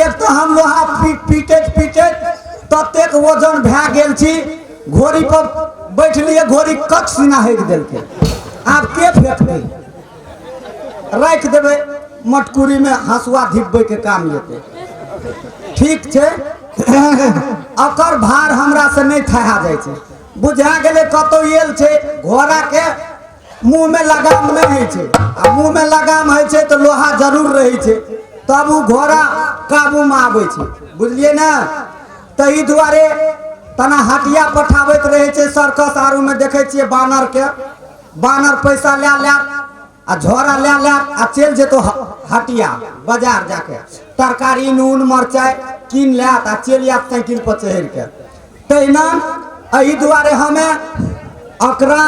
एक तऽ हम लोहा पीटैत पीटैत ततेक वजन भए गेल छी, घोड़ी पर बैठलियै, घोड़ी कच सीना हेक देलकै, आब के फेकतै? राखि देबै मटकुरी में, हँसुआ धिपबै के काम एतै। ठीक छै, अकर भार हमरा से नहि थहा जाइ छै, बुझा गेलै कतौ आयल छै। घोड़ा के मुँह में लगाम नहि होइ छै, आ मुँह में लगाम होइ छै तऽ लोहा जरूर रहै छै, तब ओ घोड़ा काबू में आबै छै, बुझलियै ने? ताहि दुआरे तना हटिया पठाबैत रहै छै सर्कस आरू में, देखै छियै बानर के, बानर पैसा लए लए आ झोरा लए लए आ चलि जेतौ हटिया बाजार जाके तरकारी नून मरचाइ कीन लेत आ चलि आयत साइकिल पर चढ़ि के। तहिना एहि दुआरे हमे अकरा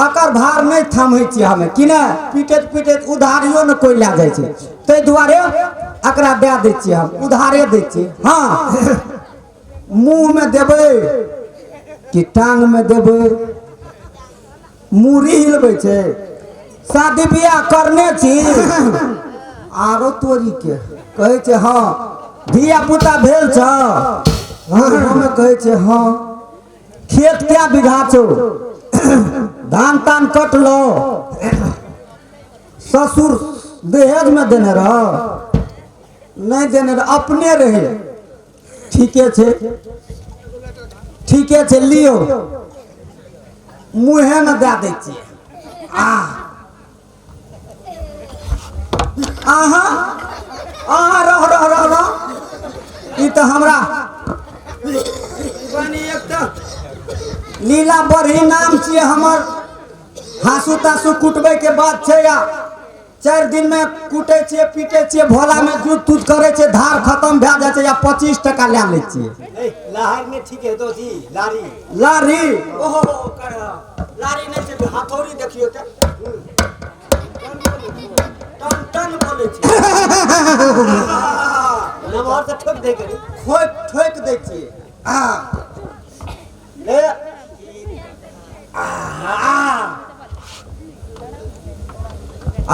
अकर भार नहि थमै छियै हमे, कि ने पीटैत पीटैत उधारियो ने कोइ लए जाइ छै, ताहि दुआरे अकरा दए दै छियै हम, उधारे दै छियै। हाँ, मुँह में देबै कि टांग में देबै? मूड़ी हिलबै छै। शादी बियाह करने छी? आरो तोरी के कहै छै हाँ। धिया पुता भेल छ? हमे कहै छै हाँ। खेत क्या बीघा छौ? धान तान कटलो? ससुर दहेज में देने रह? नहीं देने रह, अपने रहे। ठीके छै, ठीके छै, लियो मुँहे में दए दै छियै। आ अहाँ अहाँ रह रह रह रह, ई तऽ हमरा लीला बढ़ी नाम छियै हमर, हाँसू तासू कुटबै के बात छै या 4 दिन में कूटे छियै पीटे छियै भोला में दूध तूध करे छियै धार खत्म भए जाइ छै या 25 टका लए लै छियै। लहर में ठीक है तो जी लारी लारी ओहो कर लारी नहीं छै हथौड़ी देखियो त टन टन बोले छै नमहर से ठोक दे करी ठोक ठोक दै छियै। आ ले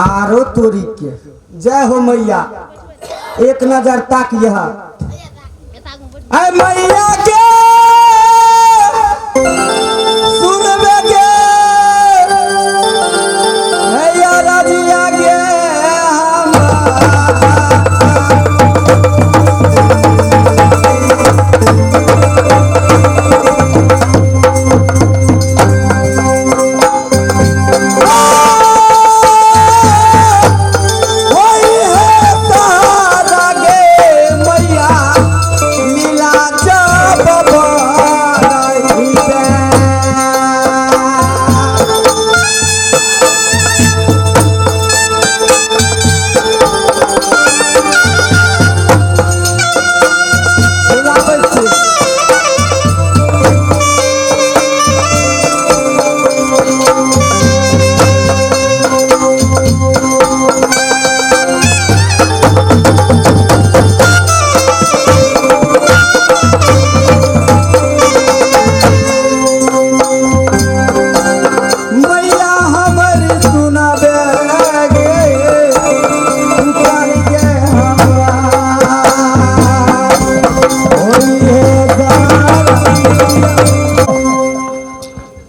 आरो तोरी के जय हो मैया एक नजर ताक यह ऐ मैया के सुनबे के हैया राजिया के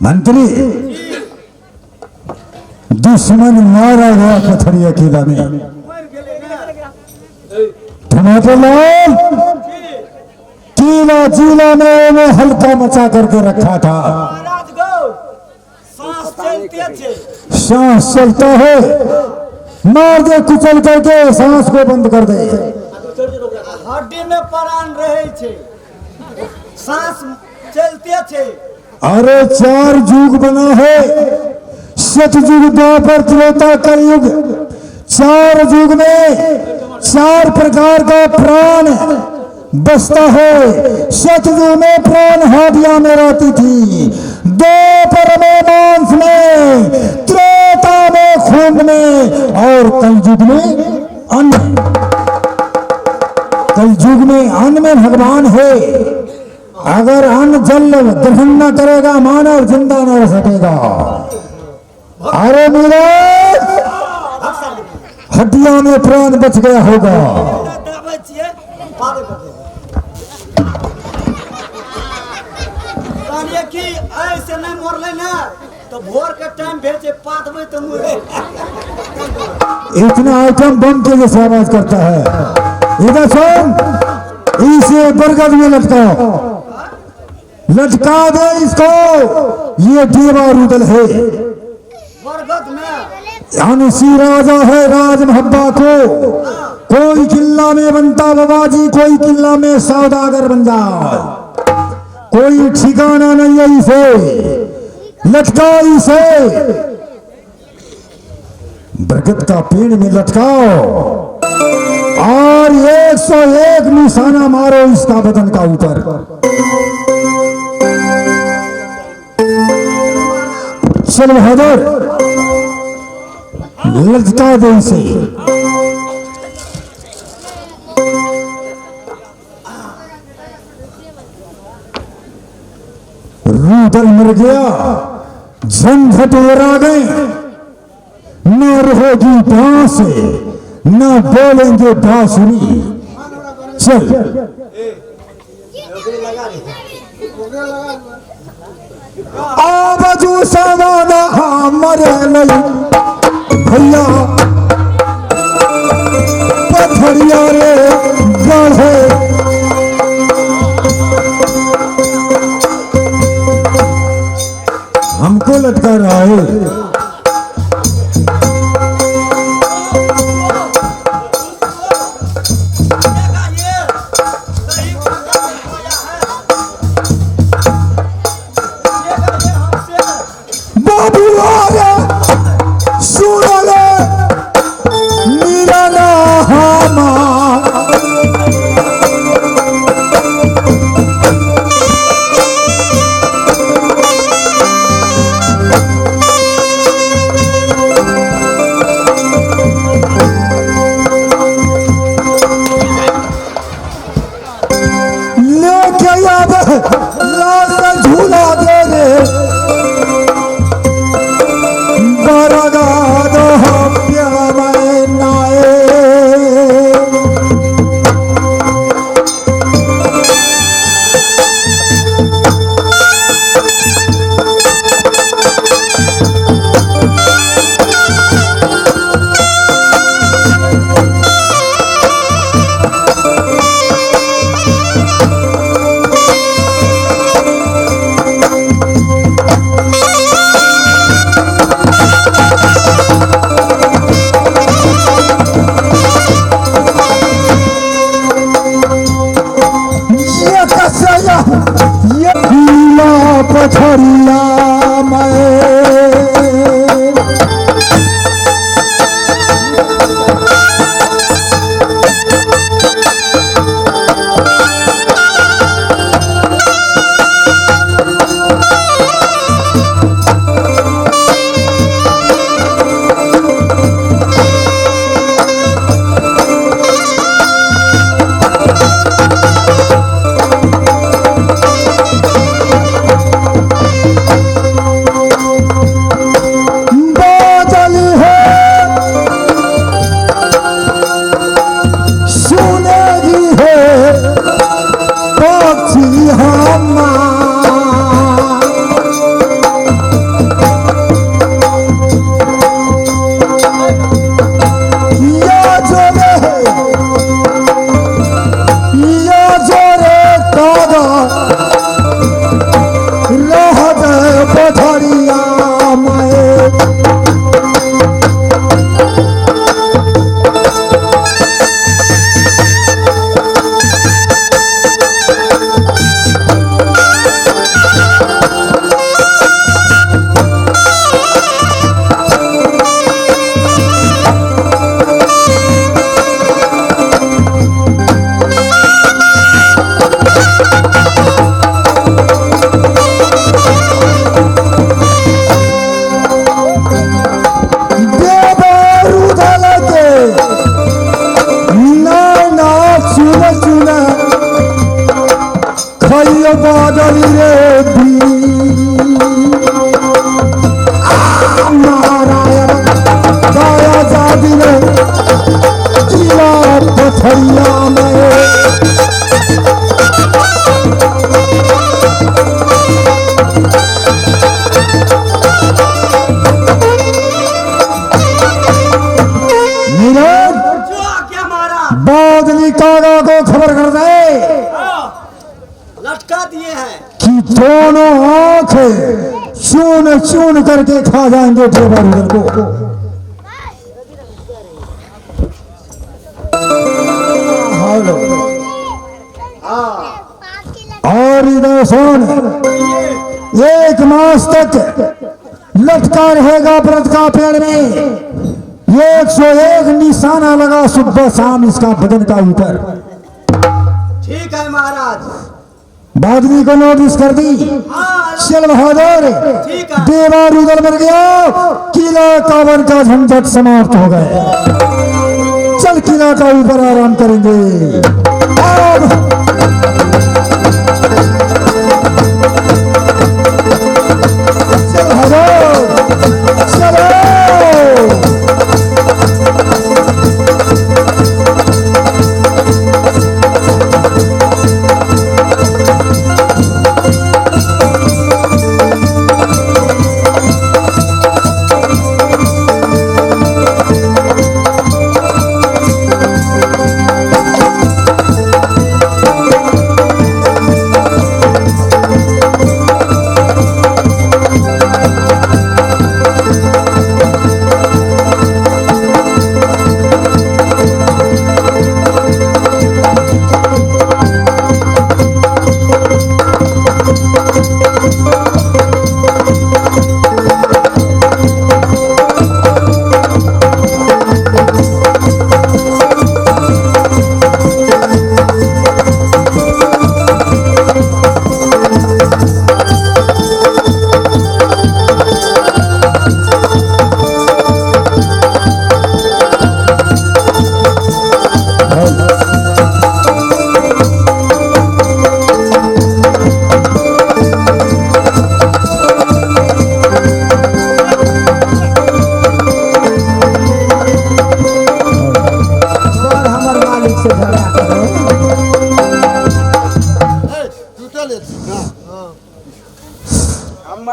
मंत्री दुश्मन मारा गया पथरिया किला में। टमाटर लाल किला जिला में वो हल्का मचा करके रखा था। सांस चलता है, मार दे कुचल करके सांस को बंद कर दे। हड्डी में प्राण रहे छे, सांस चलते छे। अरे 4 युग बना है, सतयुग द्वापर त्रेता कलयुग। 4 युग में 4 प्रकार का प्राण बसता है। सतयुग में प्राण हाडिया में रहती थी, द्वापर में मांस में, त्रेता में खून में, और कलयुग में अन्न। कलयुग में अन्न में भगवान है। अगर अन्न जल ग्रहण न करेगा मानव जिंदा न रह सकेगा। अरे मेरे हड्डियों में प्राण बच गया होगा। ऐसे नहीं मरले ना तो भोर के टाइम भेजे पात में तो इतना आइटम बम के जैसे आवाज करता है। इधर सुन, इसे बरगद में लटकाओ, लटका दे इसको। ये देवा रुदल है, अनुसी राजा है राज महब्बा को। कोई किला में बनता बाबाजी, कोई किला में सौदागर बन जाए, कोई ठिकाना नहीं है। इसे लटका, इसे बरगद का पेड़ में लटकाओ और 101 निशाना मारो इसका बदन का ऊपर। चल बहादुर, लटका दे इसे। रूदल मर गया, झंझट उड़ा गए, न रहोगी बांस न बोलेंगे बांसुरी। चल आबाजू सवाना मरे नहीं भैया, पथरिया रे गढ़े। हमको लटका रहा है। बाबू आ सुन ले। लाश झूला दे रे बरगाद में नाए। ये कसया ये पीला पथरिया मैं बादल है सुनेगी है पक्षी हमार। या जोरे या जोरे कागा रह दे पथरिया में। देवरुधल के नैना चुन चुन खइयो बादल रे बी। आ नारायण दया जादी रे किला पथरिया में। नीरज जो क्या मारा बादली कागा को खबर कर दे लटका दिए हैं कि दोनों आंखें चून चून करके खा जाएंगे देवरुधल को। हेलो और इधर सुन, 1 मास तक लटका रहेगा व्रत का पेड़ में। 101 निशाना लगा सुबह शाम इसका बदन का ऊपर। ठीक है महाराज। बादली को नोटिस कर दी। हाँ चल बहादुर, ठीक है। देवारुदल मर गया, किला कावन का झंझट समाप्त हो गए। चल किला का ऊपर आराम करेंगे। अब चल बहादुर, चलो।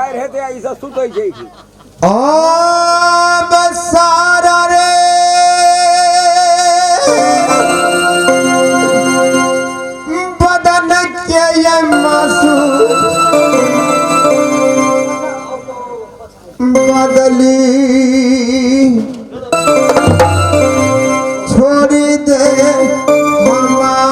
बाढ़ि हेतै आ ई सब सुतै छै की? अब सारा रे बदन के ये मासू बदली छोड़ी दे हमार।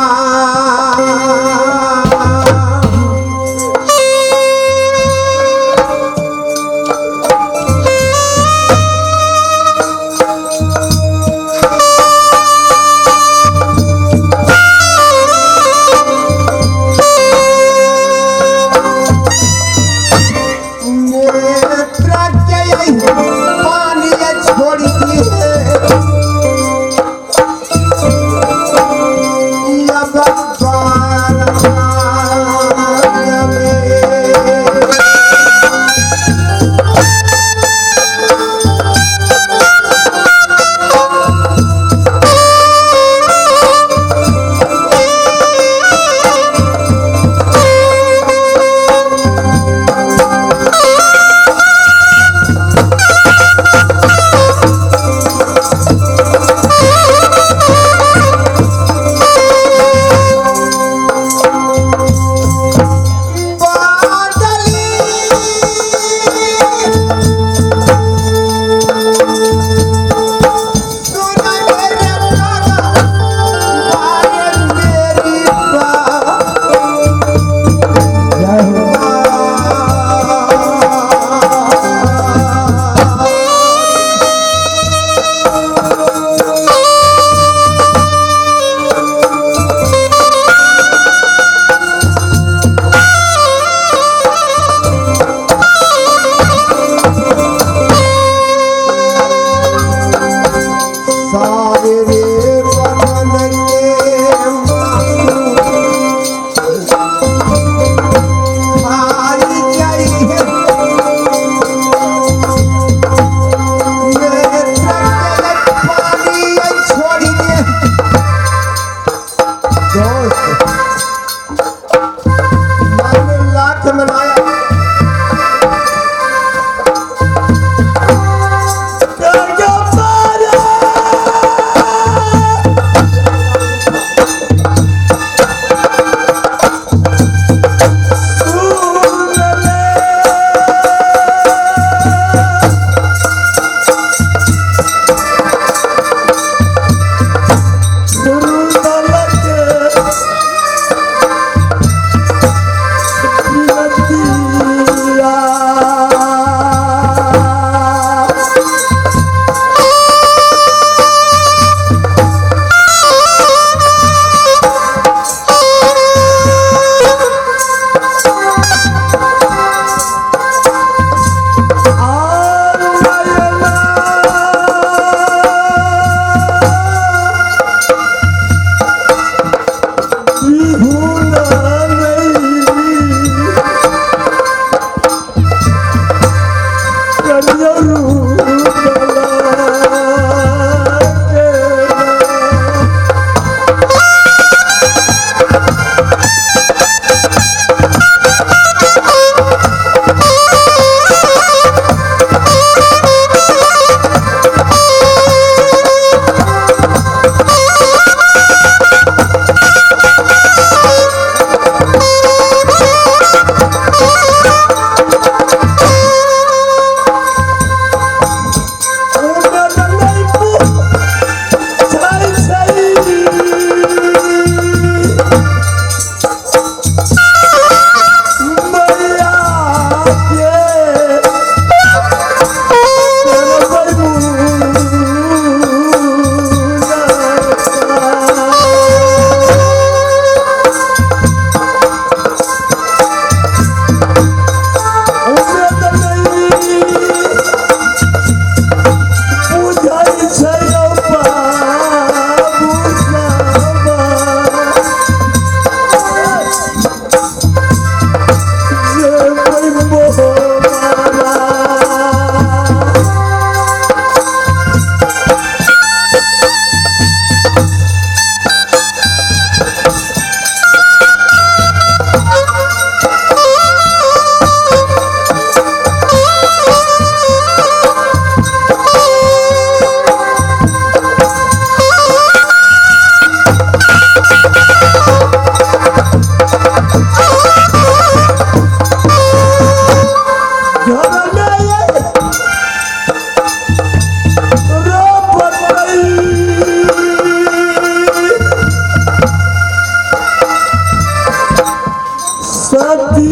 रति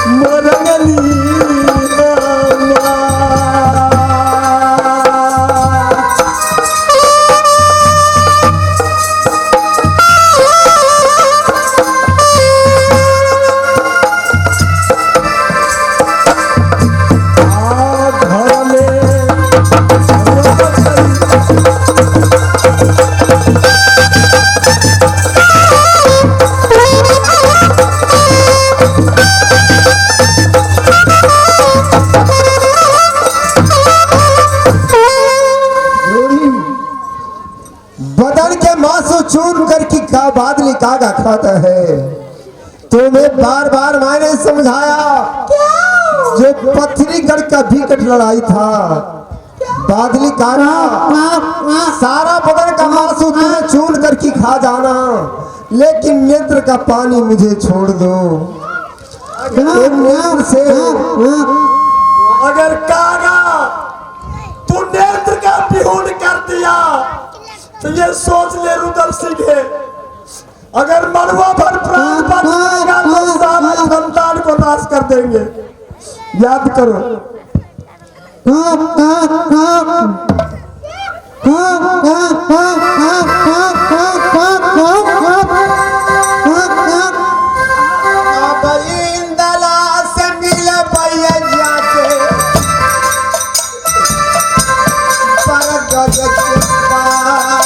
मोरंगली घर में बदन के मांस चूर करके का बादली कागा खाता है। तुम्हें बार बार मैंने समझाया, जो पथरीगढ़ का भीकट लड़ाई था, बादली कागा सारा बदन का मांस तुम्हें चूर करके खा जाना, लेकिन नेत्र का पानी मुझे छोड़ दो। तो नेत्र से अगर कागा तू नेत्र का बिहुन कर दिया तो ये सोच ले रुदल सिंह है, अगर मनुआ भर प्राण बच जाएगा तो सारा खानदान को नाश कर देंगे। याद करो। अब इंदला से मिल भैया जाके पर गज के पास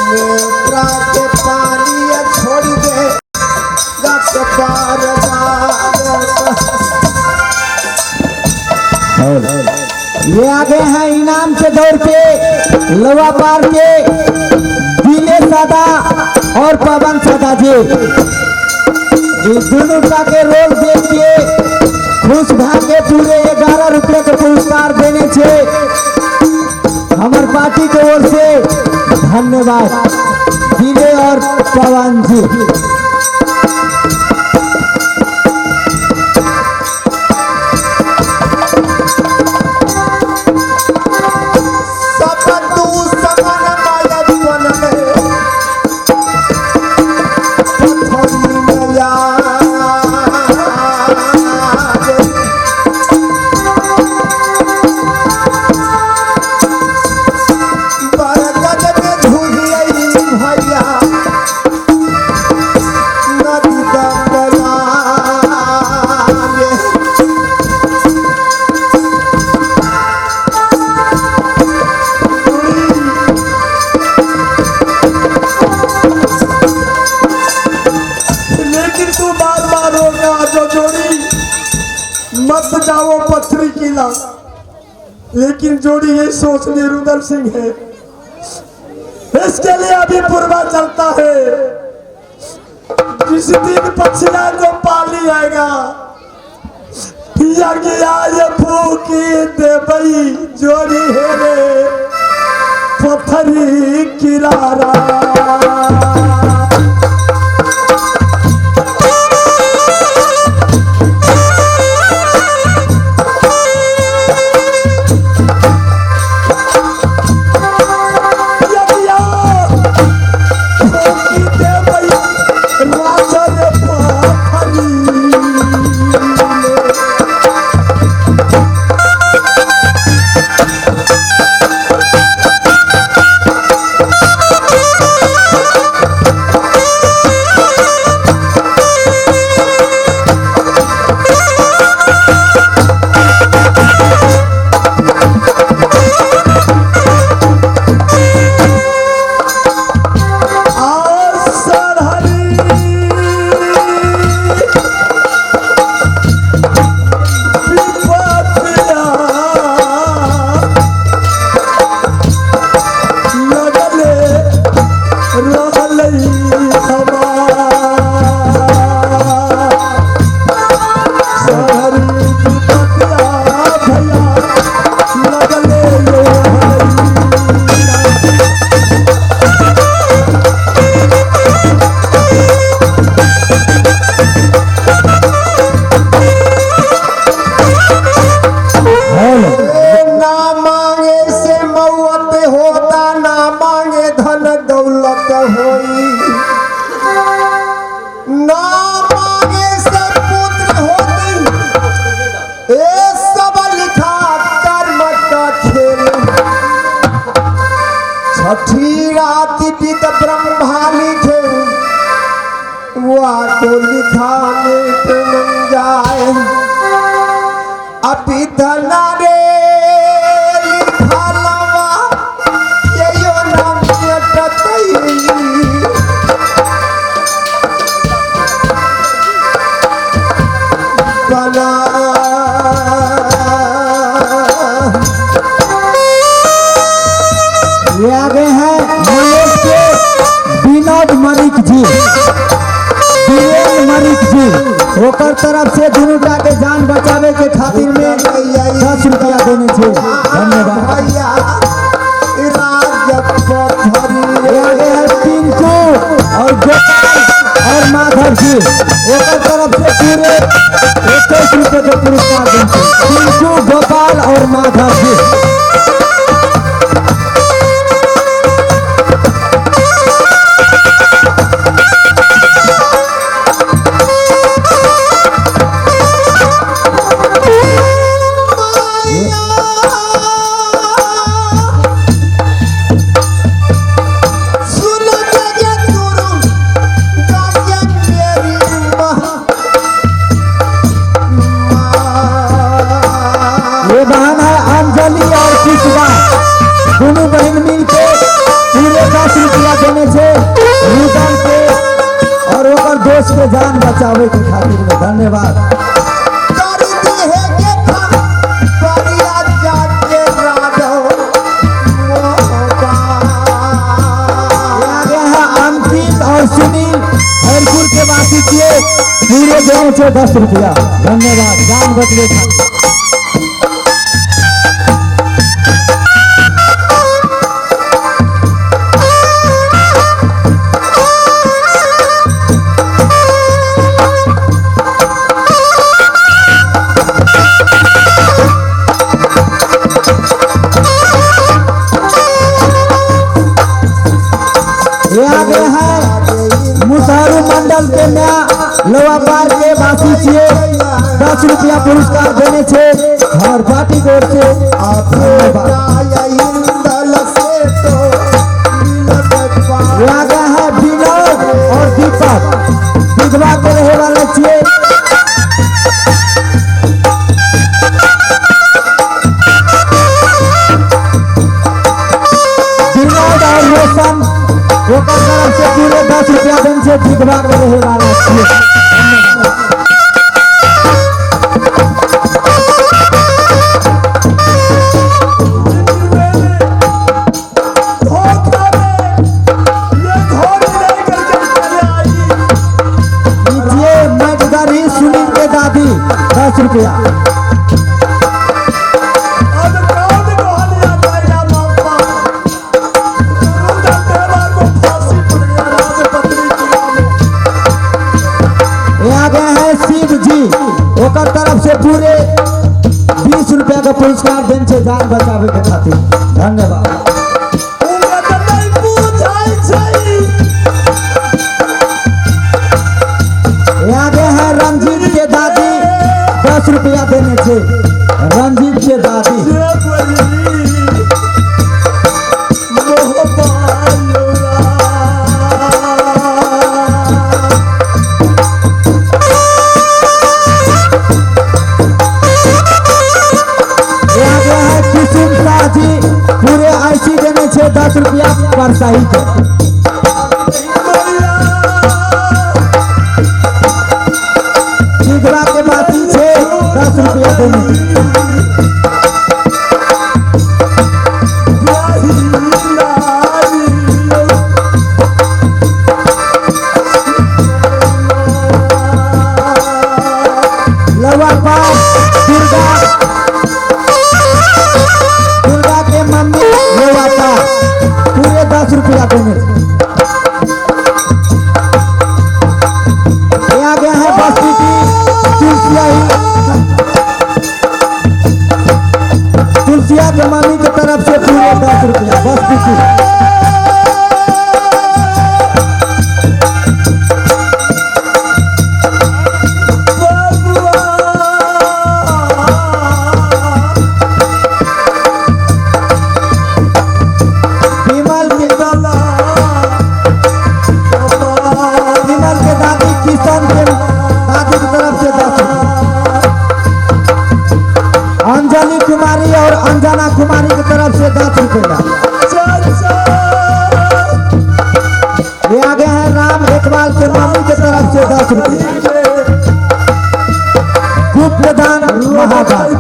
नेत्रा के पानी छोड़ दे गज पार ये आगे हैं इनाम के दौर पे लवा पार के विनय सादा और पवन सादा जी, ये दोनों का के रोल देख के खुश भागे पूरे 11 रुपये के पुरस्कार देने छे हमार पार्टी के ओर से धन्यवाद विनय और पवन जी। सब तू समान माया बन में पथरी में याद। बरगद में झूलियई भैया नदी दंगलागे। लेकिन तू बार बार रोका जो जोड़ी मत जाओ पथरी किला, लेकिन जोड़ी ये सोचने रुदल सिंह है, इसके लिए अभी पूर्वा चलता है। जिस दिन पछिला को पाली आएगा गया ये फूकी देवई जोड़ी है रे पथरी किलारा। होई ना मांगे से पुत्र होती ए सब लिखा कर्म का खेल। छठी रात बीत ब्रह्मा लिखे वह तो लिखा मिट मन जाए। अभी धना रे लिखा लवा ये यो नाम मिटतई। बना ये आ गए हैं मलेश के विनोद मलिक जी, वीरेंद्र मलिक जी, ओकर तरफ से दुनू टा के जान बचावे के खातिर में 10 रुपया देने छे। धन्यवाद। भैया राजपथरी ये आ गए हैं पिंकू और गोपाल और माधव जी, ओकर तरफ से पूरे 21 रुपये के पुरस्कार देने छे। पिंकू, गोपाल और माधव जी। सुन जगत गुरु गायन मेरी माँ। ये बहन है अंजलि और पुष्पा, दोनों बहन मिलके पूरे 10 रुपया देने छे रुदल के और ओकर दोस्त के जान बचावे के खातिर में। धन्यवाद। कर देहे के परिया जाके राधो मोहबा। ये आ गया है अंकित और सुनील, हरपुर के वासी किए, पूरे देने छे 10 रुपया। धन्यवाद, जान बचवे खातिर। ये आ गए हैं मुसहरू मंडल के म्या लोहापार के वासी छिए, 10 रुपया पुरस्कार देने छे और पार्टी की ओर से। धन्यवाद। से तो मिलत पा। ये आ गए हैं विनोद और दीपक, विधवा के रहे वाले छिए। विनोद और रोशन ओकर तरफ से पूरे 10 रुपया देने छे, विधवा के रहे वाले छिए। धोखा में ये घोड़ी लेकर के चले आई। लीजिए मटगरी सुनील के दादी 10 रुपया। अब कौन गोहलिया जाएगा बापा? रुदल देवा को फांसी पड़ गया राजपत्नी की नाम। ये आ गए हैं शिव जी, ओकर तरफ से पूरे 20 रुपया का पुरस्कार देने छे जान बचावे के खातिर। धन्यवाद। उम्र तऽ नहि बुझाइ छै। ये आ गए हैं रंजीत के दादी 10 रुपया देने छे, रंजीत के दादी। जे बोलली मोहबायोरा। ये आ गए हैं कुसुम शाह जी, पूरे आईसी देने छे 10 रुपया पर सही के। विधवा के बाती छे 10 रुपया देने छे। लवापार दुर्गा, दुर्गा के मम्मी लवापार पूरे 10 रुपया देने छे। ये आ गया है बस्ती की तुलसिया ही, तुलसिया के मम्मी की तरफ से पूरे 10 रुपया बस्ती की। 10 रुपया। ये आ गए हैं राम एकबाल के मामी के तरफ से 10 रुपया। गुप्त दान महादान।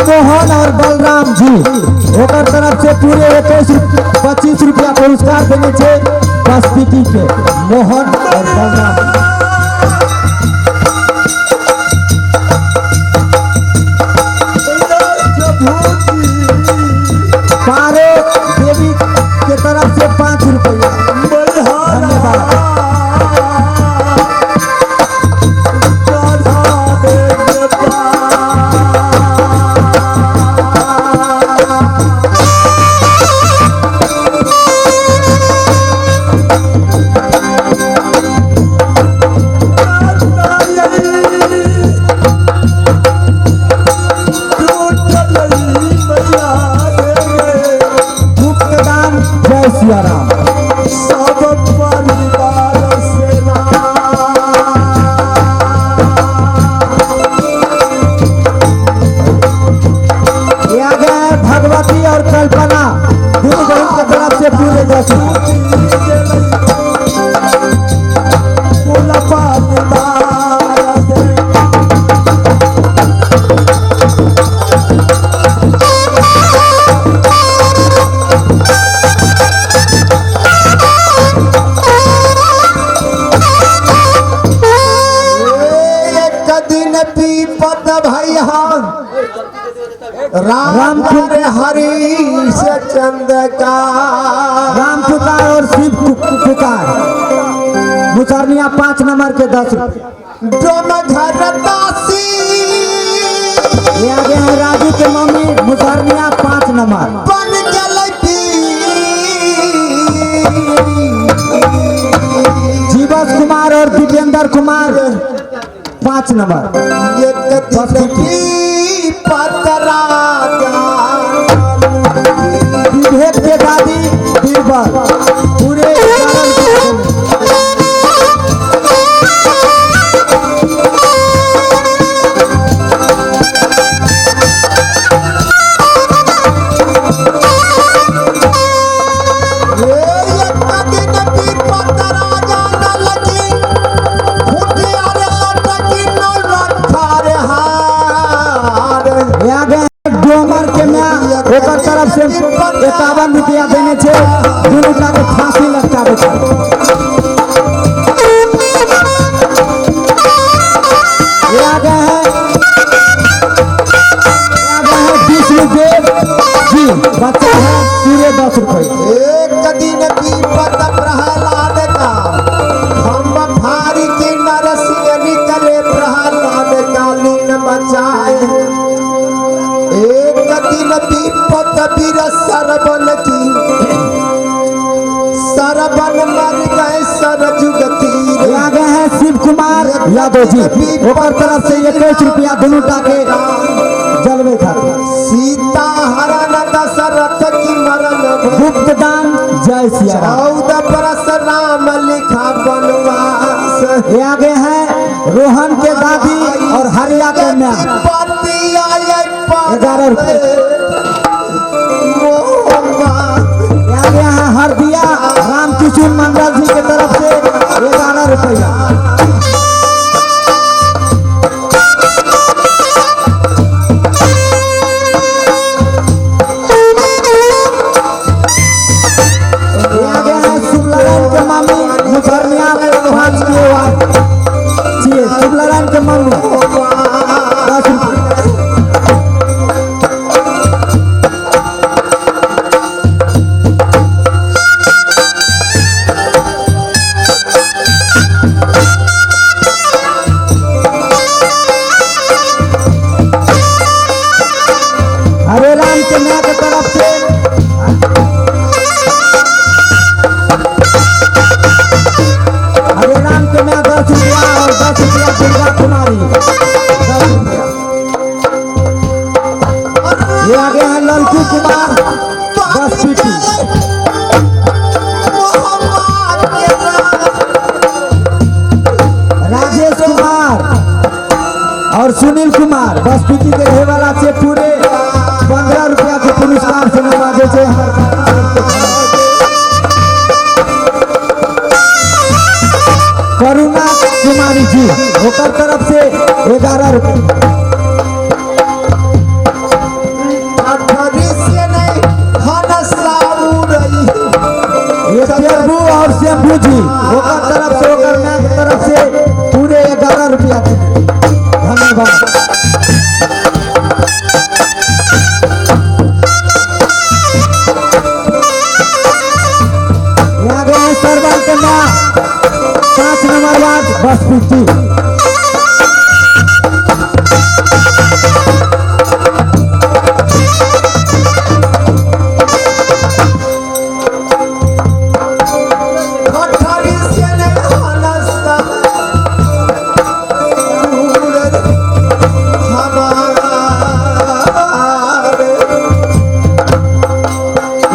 मोहन और बलराम जी ओकर तरफ से पूरे 21-25 रुपया पुरस्कार देने छे बसपीटी के मोहन और बलराम। पारो देवी के तरफ से 5 रुपया। धन्यवाद। सब परिवार सेना ये आ गया है भगवती और कल्पना गुरु बहन के तरफ से पूरे 10 राम हरीश चंद का राम पुकार और शिव पुकार मुसरनिया 5 नंबर के 10 रुपये। ये आ गए हैं राजू के मम्मी मुसरनिया 5 नंबर। बन जीवस कुमार और दीपेंद्र कुमार 5 नंबर। विवेक के दादी बीरबल पूरे डोमर के ओकर तरफ से 51 रुपया देने छे दुनू टा के फांसी लटकावे छे। ये आ गए हैं विष्णुदेव जी बच्चा है पूरे 10 रुपये। एक दिन विपत प्रहलाद का हम भारी के नरसिंह निकले प्रहलाद कालीन बचाए। एक दिन विपत वीर सरबन की सरबन मर गए सरजुग तीर। आ गए हैं शिव कुमार यादव जी ओकर तरफ से 21 रुपया दोनों टा के जलवे खाते। सीता हरण दशरथ की मरण गुप्त दान जय सिया राम। 14 बरस राम लिखा बनवास। ये आ गए हैं रोहन के दादी और हरिया के म्या 11 रुपये। आ गया है हरदिया रामकिशुन मंडल जी के तरफ से 11 रुपया। आ गया है शुभलरायण के मामी मुसरनिया 5 के वार्ड शुभलरायण के मामी 10 रुपये। हरे राम के मां के तरफ से सुनील कुमार बसपीटी के रहे वाला छे पूरे 15 रुपया के पुरस्कार से नवाजे छे करुणा कुमारी जी ओकर तरफ से 11 रुपया। ये प्रभु और शंभू जी ओकर तरफ से ओकर मां के तरफ से पूरे 11 रुपया के धन्यवाद। यहाँ गए सरवन के माँ 5 नंबर वार्ड बसपीटी।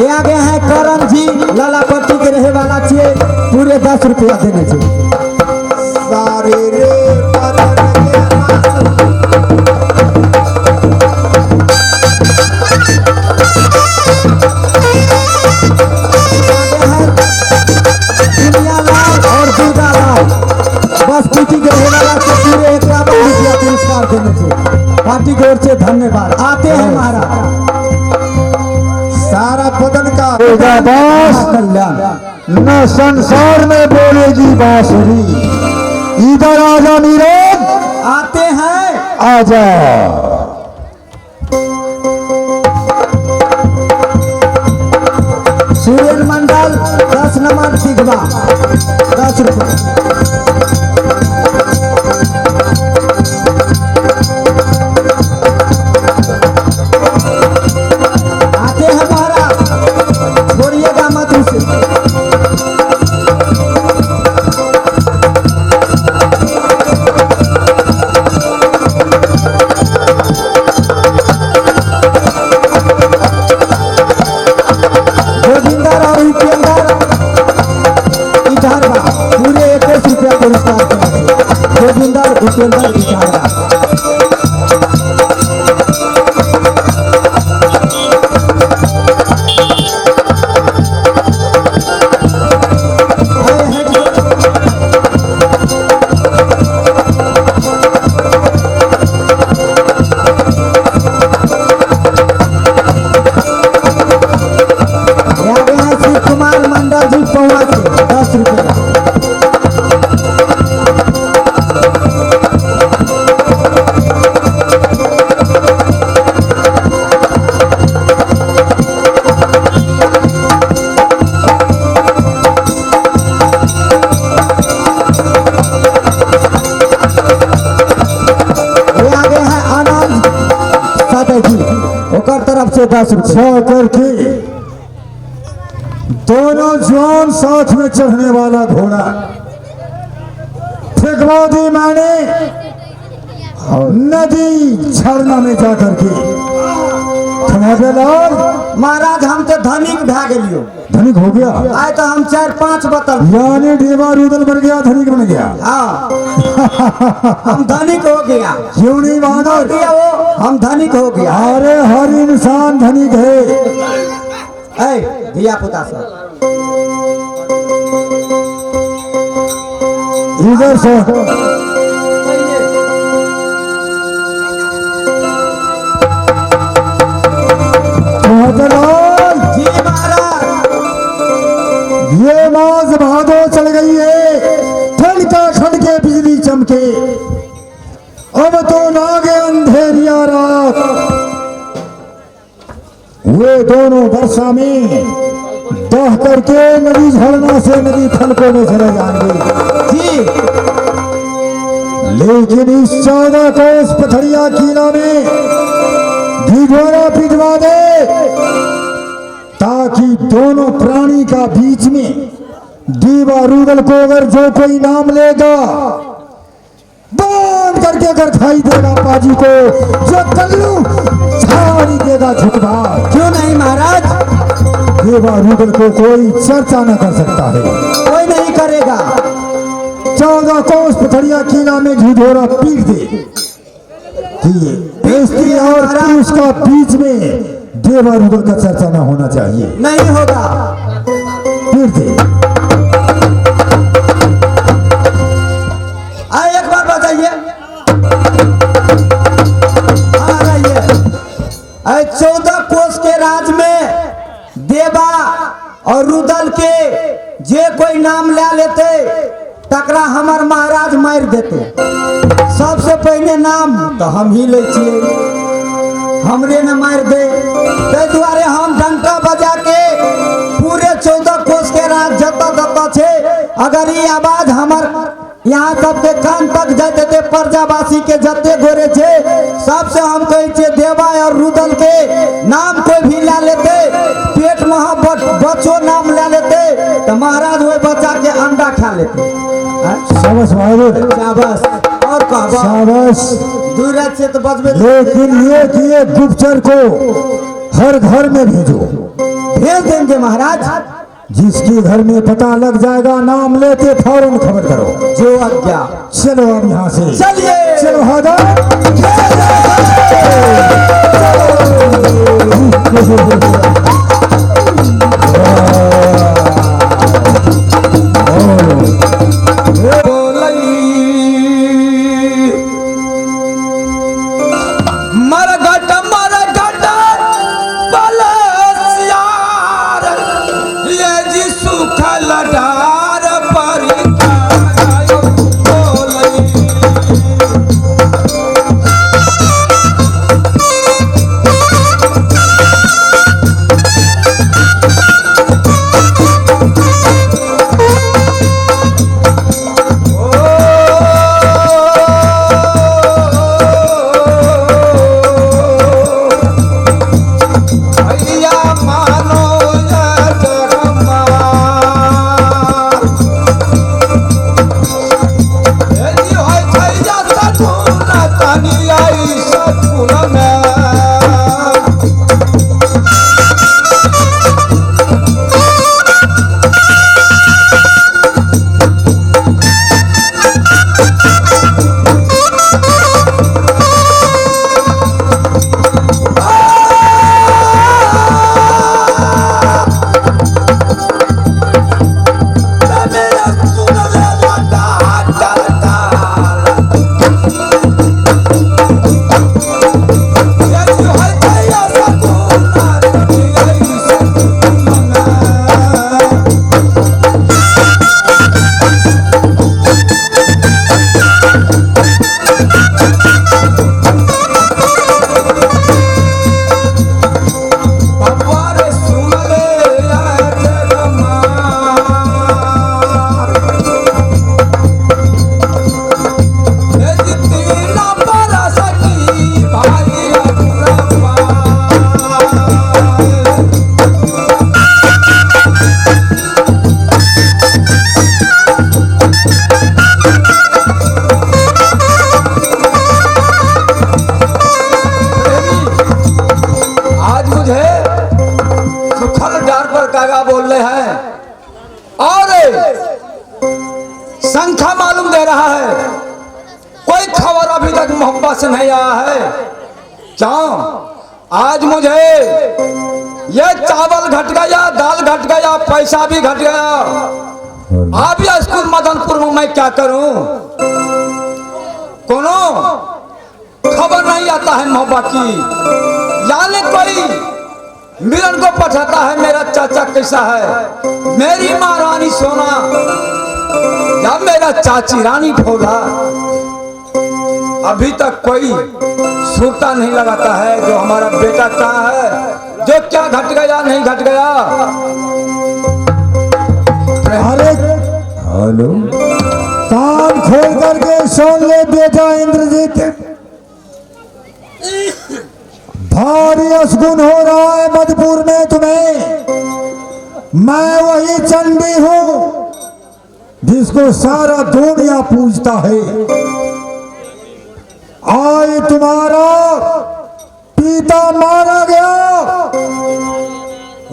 यहाँ गए हैं करण जी लालापट्टी के रहे वाला छे पूरे 10 रुपया देने छे। सारे रे बदन के दुनिया लाल और दुर्गा लाल बसपीटी के रहे वाला छे पूरे 51 रुपया पुरस्कार देने छे। पार्टी की ओर से धन्यवाद। आते हैं महाराज सारा बदन का बास कल्याण न संसार में बोलेगी बांसुरी। इधर आजा नीरज, आते हैं आजा। सूर्य मंडल 10 नंबर दिगवा 10 रुपये। आते हैं महाराज, छोड़िएगा मत उसे। गोविंदर और उपेंद्र इधर बा पूरे 21 रुपया पुरस्कार देने छे। गोविंदर उपेंद्र इधर बा। यहाँ गए हैं शिव कुमार मंडल जी पौवा के 10 रुपया। यहाँ गए हैं आनंद सादे जी ओकर तरफ से 10 रुपया। छह करके दोनों जवान साथ में चढ़ने वाला घोड़ा फेंकवा दी मैंने नदी झरना में जाकर के। लाल महाराज हम तो धनिक भा गेलियो। धनिक हो गया आए तो हम 4-5 बोतल यानी ढेवा रुदल बन गया, धनिक बन गया। हाँ हम धनिक हो गया। क्यों नहीं बहादुर दिया वो हम धनिक हो गया। अरे हर इंसान धनिक है। ऐ धिया पुता सब इधर से लाल जी महाराज ये माज भादो चल गई है, ठंड का खंड के बिजली चमके, अब तो नागे अंधेरिया रात। वे दोनों वर्षा में दह करके नदी झरना से नदी फलकों में चले जाएंगे जी। लेकिन इस 14 कोस पथरिया कीला में ढिढोरा पिटवा दे, ताकि दोनों प्राणी का बीच में दीवा रूदल को अगर जो कोई नाम लेगा बांध करके अगर खाई देगा पाजी को, जो कल्लू झाड़ी देगा झुकवा। क्यों नहीं महाराज, दीवा रूदल को कोई चर्चा न कर सकता है, कोई नहीं करेगा। 14 कोस पथरिया कीला में ढिढोरा पीट दे। कि स्त्री और पुरुष का बीच में देवा रुदल का चर्चा ना होना चाहिए। नहीं होगा। फिर दे आए एक बार बताइए। आए 14 कोस के राज में देवा और रुदल के जे कोई नाम ले लेते तकरा हमर महाराज मार देते। सबसे पहले नाम तो हम ही ले छिए, हमरे न मार दे, ताहि दुआरे हम डंका बजा के पूरे 14 कोस के राज जतऽ जतऽ छै, अगर ई आवाज हमर यहाँ सबके कान तक जाते थे, प्रजावासी के जते गोरे छे सबसे हम कहै छियै देवा और रुदल के नाम कोई भी ला लेते, पेट में बच्चो नाम ला लेते तो महाराज वही बच्चा के अंडा खा लेते। शाबाश बहादुर, शाबाश। और कहबा शाबाश। दूर रात से तो बचबे, लेकिन ये गुप्तचर को हर घर में भेजो। भेज देंगे महाराज, जिसके घर में पता लग जाएगा नाम लेते फौरन खबर करो। जो आज्ञा। चलो अब यहाँ से चलिए। चलो हादर। मरघट मरघट बलसियार ये जी सुखल डार पर भैया मानो आज मुझे सुखल डार पर कागा बोल रहे हैं और संख्या मालूम दे रहा है, कोई खबर अभी तक मोहब्बत से नहीं आया है। क्यों आज मुझे ये चावल घट गया, दाल घट गया, पैसा भी घट गया। आप या स्कूल मदनपुर में मैं क्या करूं? कोनो खबर नहीं आता है मोहब्बत की। यानी कोई मिलन को पठाता है मेरा चाचा कैसा है, मेरी माँ रानी सोना या मेरा चाची रानी भोला, अभी तक कोई सुरता नहीं लगाता है जो हमारा बेटा कहाँ है, जो क्या घट गया नहीं घट गया। अरे हेलो, कान खोल करके सुन ले बेटा इंद्रजीत, भारी असगुन हो रहा है मधुपुर में तुम्हें। मैं वही चंडी हूं जिसको सारा दुनिया पूजता है। आज तुम्हारा पिता मारा गया,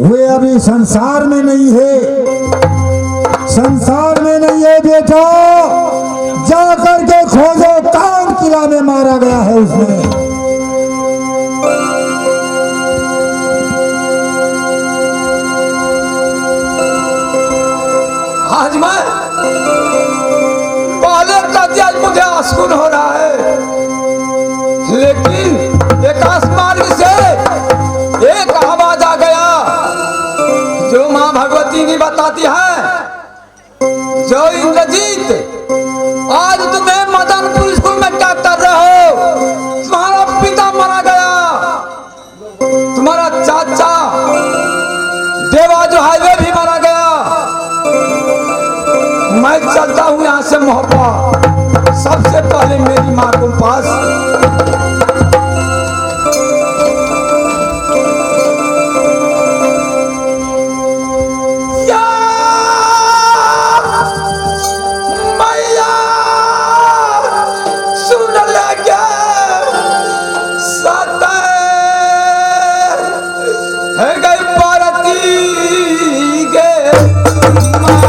वे अभी संसार में नहीं है, संसार में नहीं है बेटा। जा करके खोजो कौन किला में मारा गया है उसने। आज मैं पहले का दिया, आज मुझे आसुन हो रहा है, लेकिन आकाश मार्ग से एक आवाज आ गया जो माँ भगवती भी बताती है, जो इंद्रजीत आज तुम्हें मदनपुर स्कूल में क्या कर रहे हो, तुम्हारा पिता मारा गया, तुम्हारा चाचा देवा जो हाईवे भी मारा गया। मैं चलता हूं यहां से मोहब्बा, सबसे पहले मेरी माँ को पास। या मैया सुन लगे सते है गई पारती गे माँ।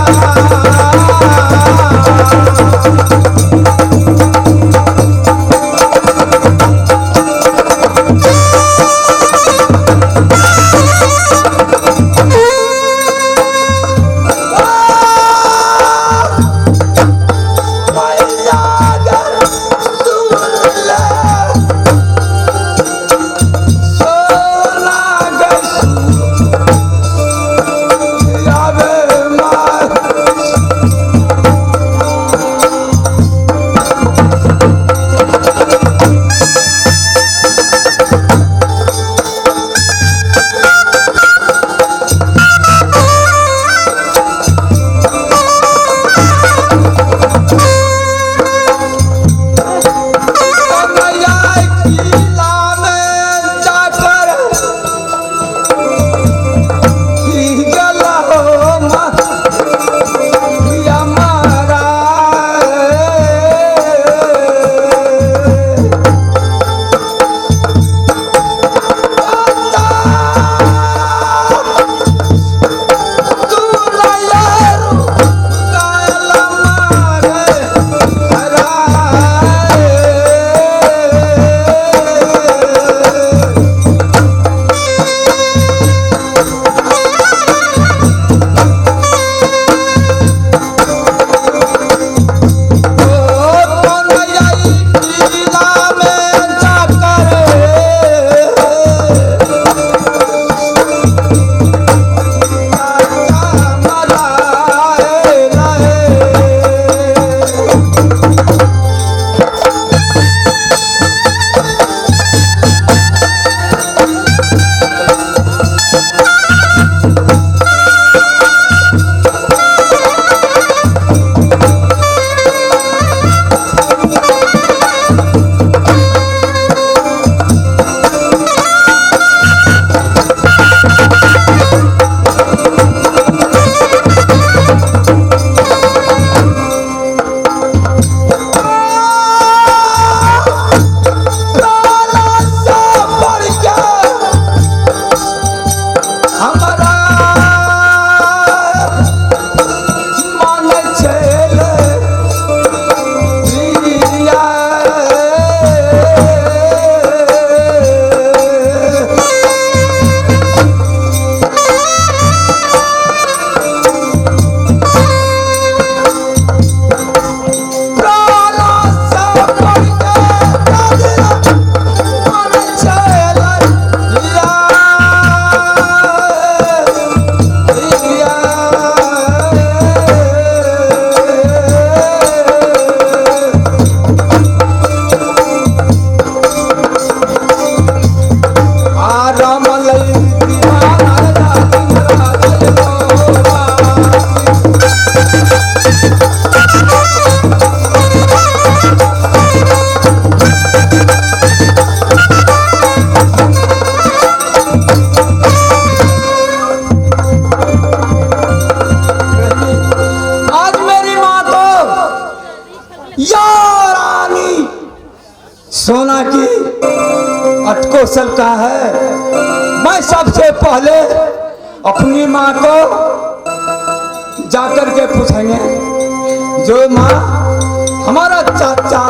सोना की अटकोसल का है। मैं सबसे पहले अपनी माँ को जाकर के पूछेंगे, जो माँ हमारा चाचा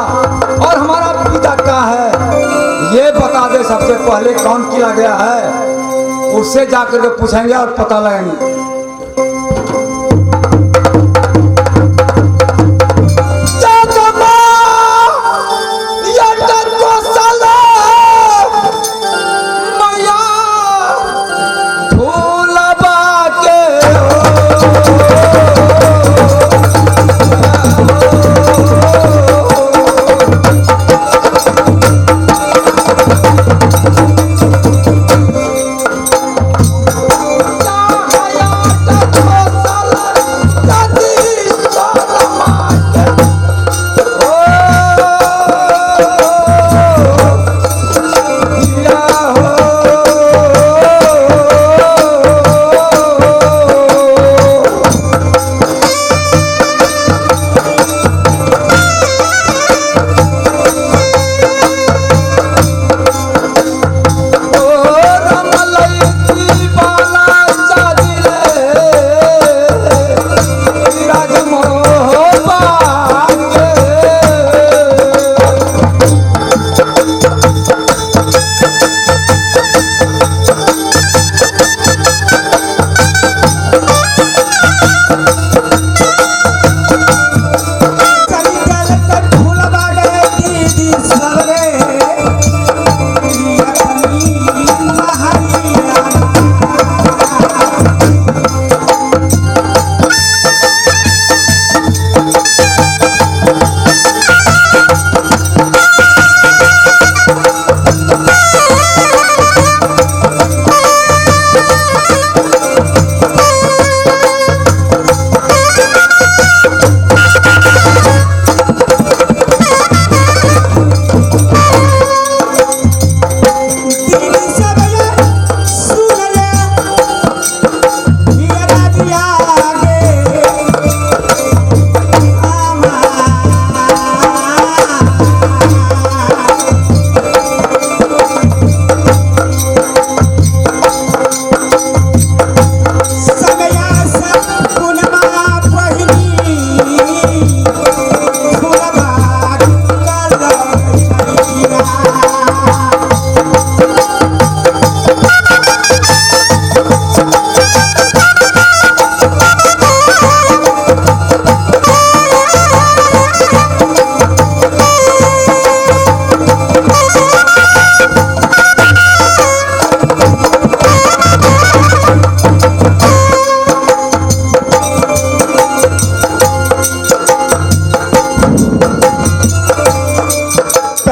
और हमारा पिता का है ये बता दे सबसे पहले कौन किया गया है, उससे जाकर के पूछेंगे और पता लगाएंगे।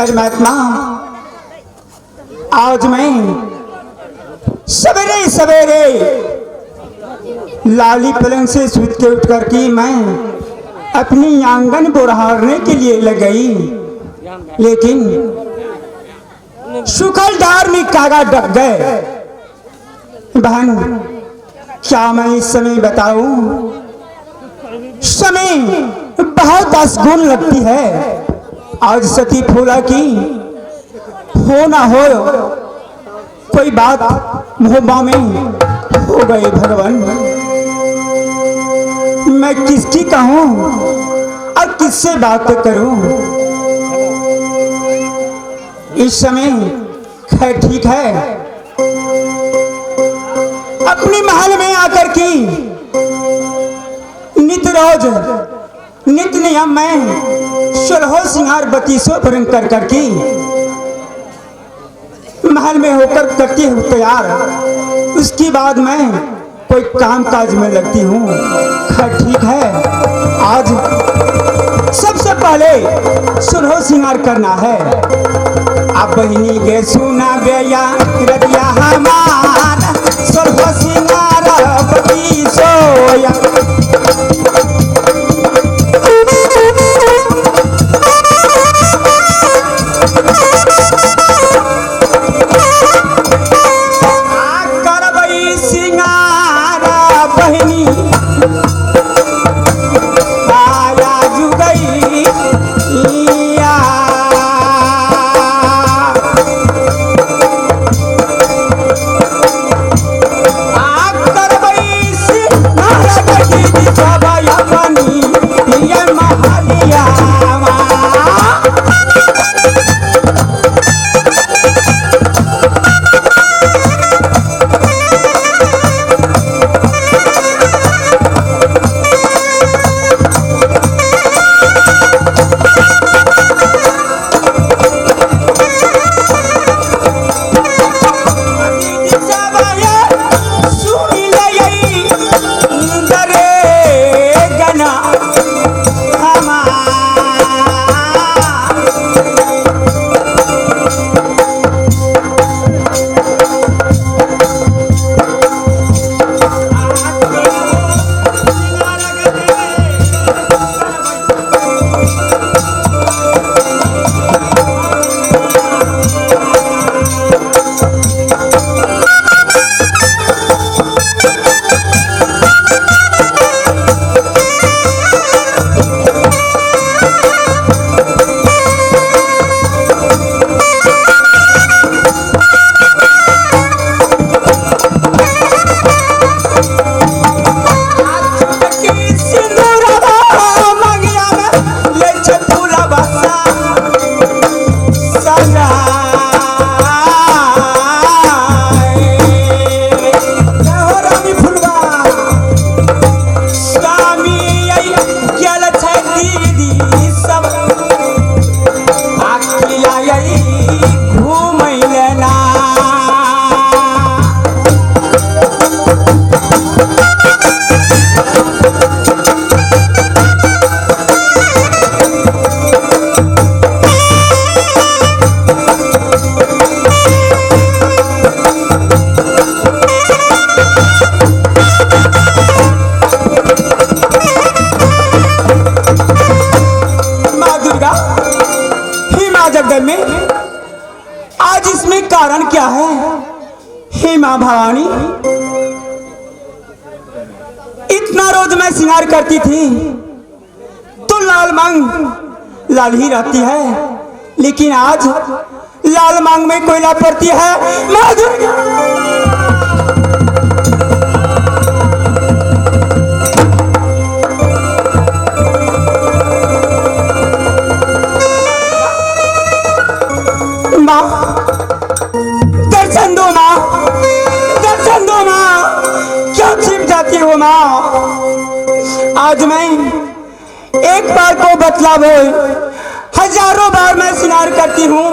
परमात्मा, आज मैं सवेरे सवेरे लाली पलंग से सुत के उठ कर की मैं अपनी आंगन बुरहारने के लिए लग गई, लेकिन सुखल डार में कागा डक गए। बहन क्या मैं इस समय बताऊं, समय बहुत असगुन लगती है। आज सती फूला की हो ना हो कोई बात मोहब्बा में हो गई। भगवान मैं किसकी कहूं और किससे बात करूं। इस समय खैर ठीक है, अपने महल में आकर की नित रोज नित नियम मैं सोलहो सिंगार बत्तीसों भरंग कर कर की महल में होकर करती हूँ तैयार। उसके बाद मैं कोई काम काज में लगती हूँ। खैर ठीक है, आज सबसे पहले सोलहो सिंगार करना है। अब बहिनी के सुना गया रतिया हमारा सोलहो सिंगार बत्तीसों। आज इसमें कारण क्या है? हे मां भवानी, इतना रोज मैं श्रृंगार करती थी तो लाल मांग लाल ही रहती है, लेकिन आज लाल मांग में कोयला पड़ती है। मां दुर्गा माँ दर्शन दो, माँ दर्शन दो, माँ क्यों छिप जाती हो माँ? आज मैं एक बार को बतलावो, हजारों बार मैं श्रृंगार करती हूँ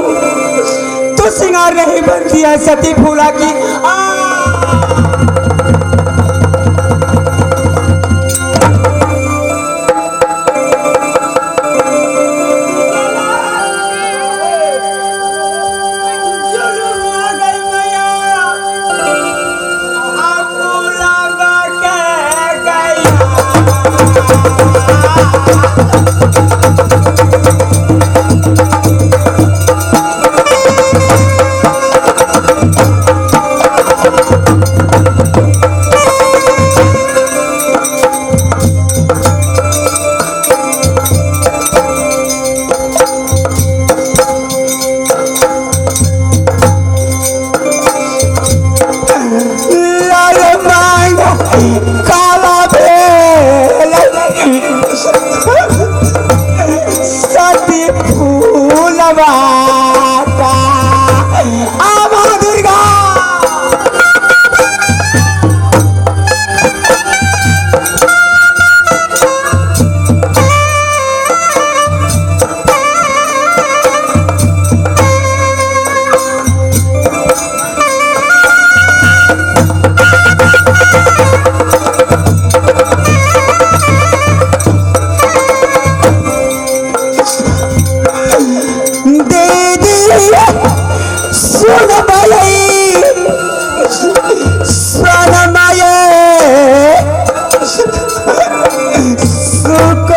तो श्रृंगार नहीं बनती है सती फूला की।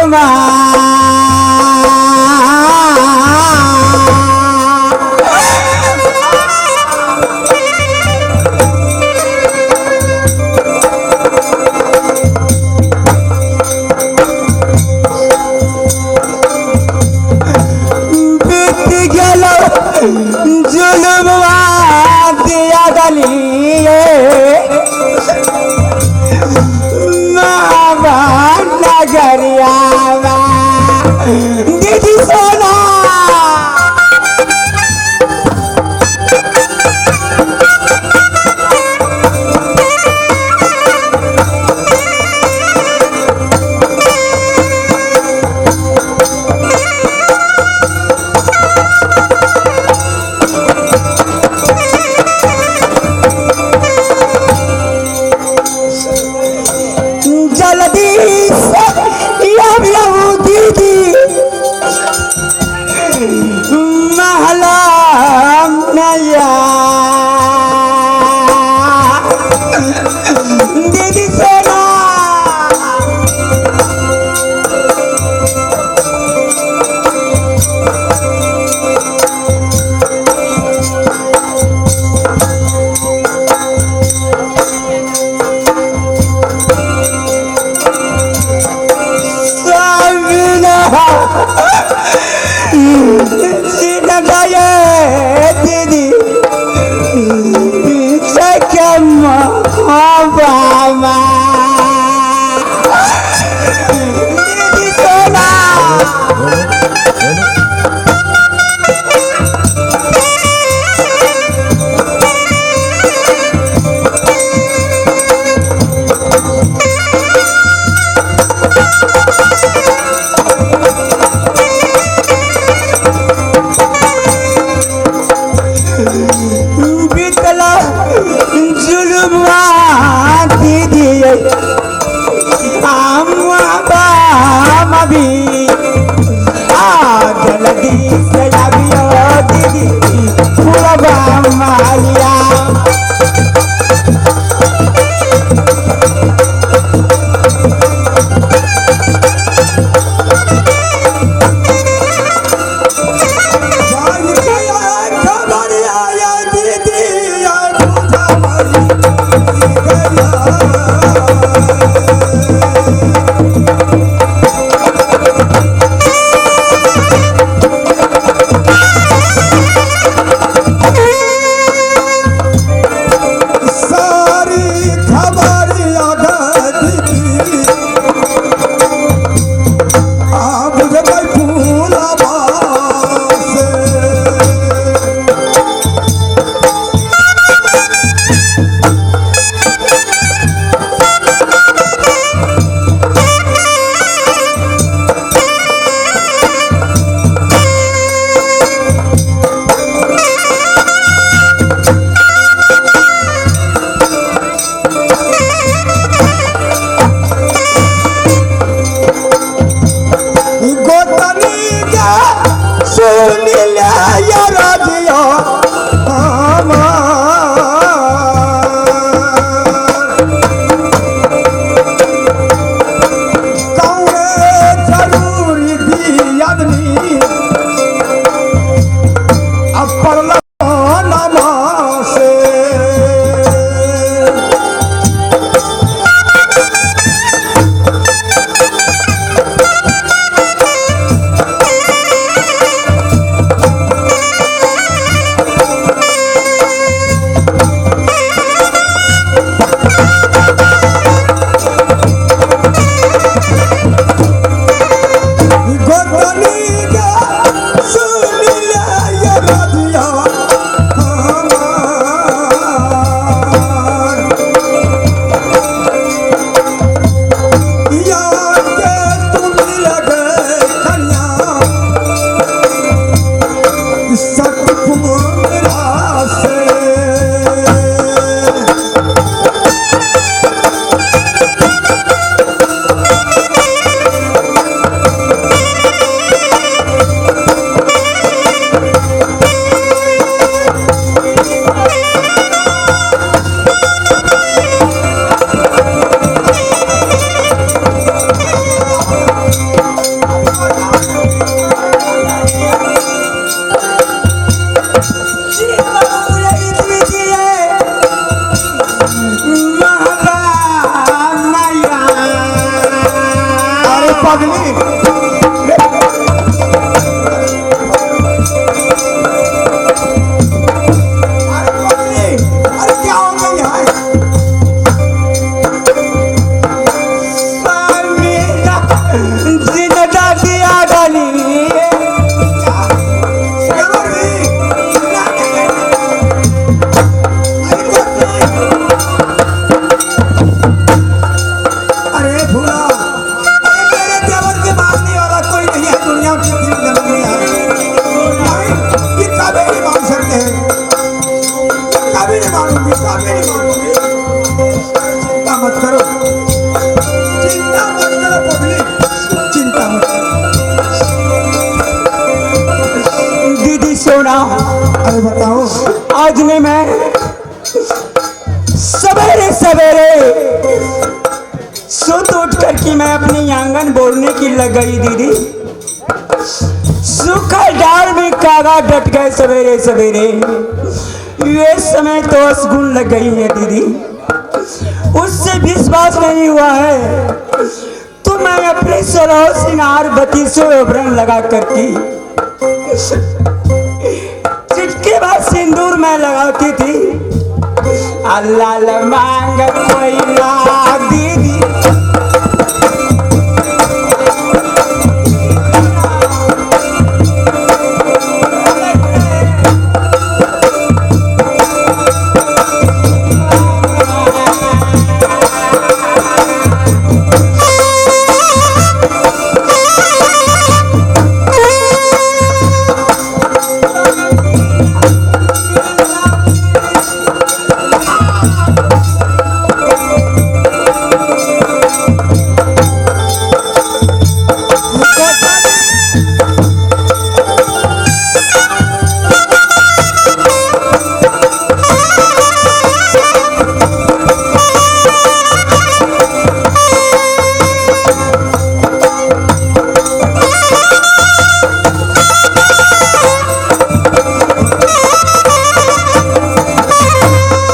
जुलमा। बीत गेलो जुलमा दिया गलिए मामा नगरियावा दीदी सोना। जल्दी से आबियो दीदी महला नया दीदी सोना। दीदी दीदी सोना। बीतला जुलमा दीदी आम भी आ जल्दी से आबियो दीदी फुलबा मालिया। जान के खबर आया दीदी या बूढ़ा मरी गया। पगली, अरे पगली, अरे क्या हो गई है? स्वामी जिंदा दिया डाली। देवर जी, अरे पगली। अरे भूला, अरे मेरे देवर के मारने वाला कोई नहीं है दुनिया की में है। नहीं, ये कभी नहीं मान सकते हैं, ये कभी नहीं मानूंगी, कभी नहीं मानूंगी। चिंता मत करो, चिंता मत करो पगली, चिंता मत करो। दीदी सोना, अरे बताओ। आज ने मैं सवेरे सवेरे सुत उठ कर की मैं अपनी आंगन बोलने की लग गई दीदी। सूखा डाल में कागा डट गए सवेरे सवेरे। ये समय तो असगुन लग गई है दीदी, उससे विश्वास नहीं हुआ है तो मैं अपने सरो सिंगार बत्तीसों आभरण लगा कर की चिटके बाद सिंदूर मैं लगाती थी। अल्लाह मांग कोयला दीदी।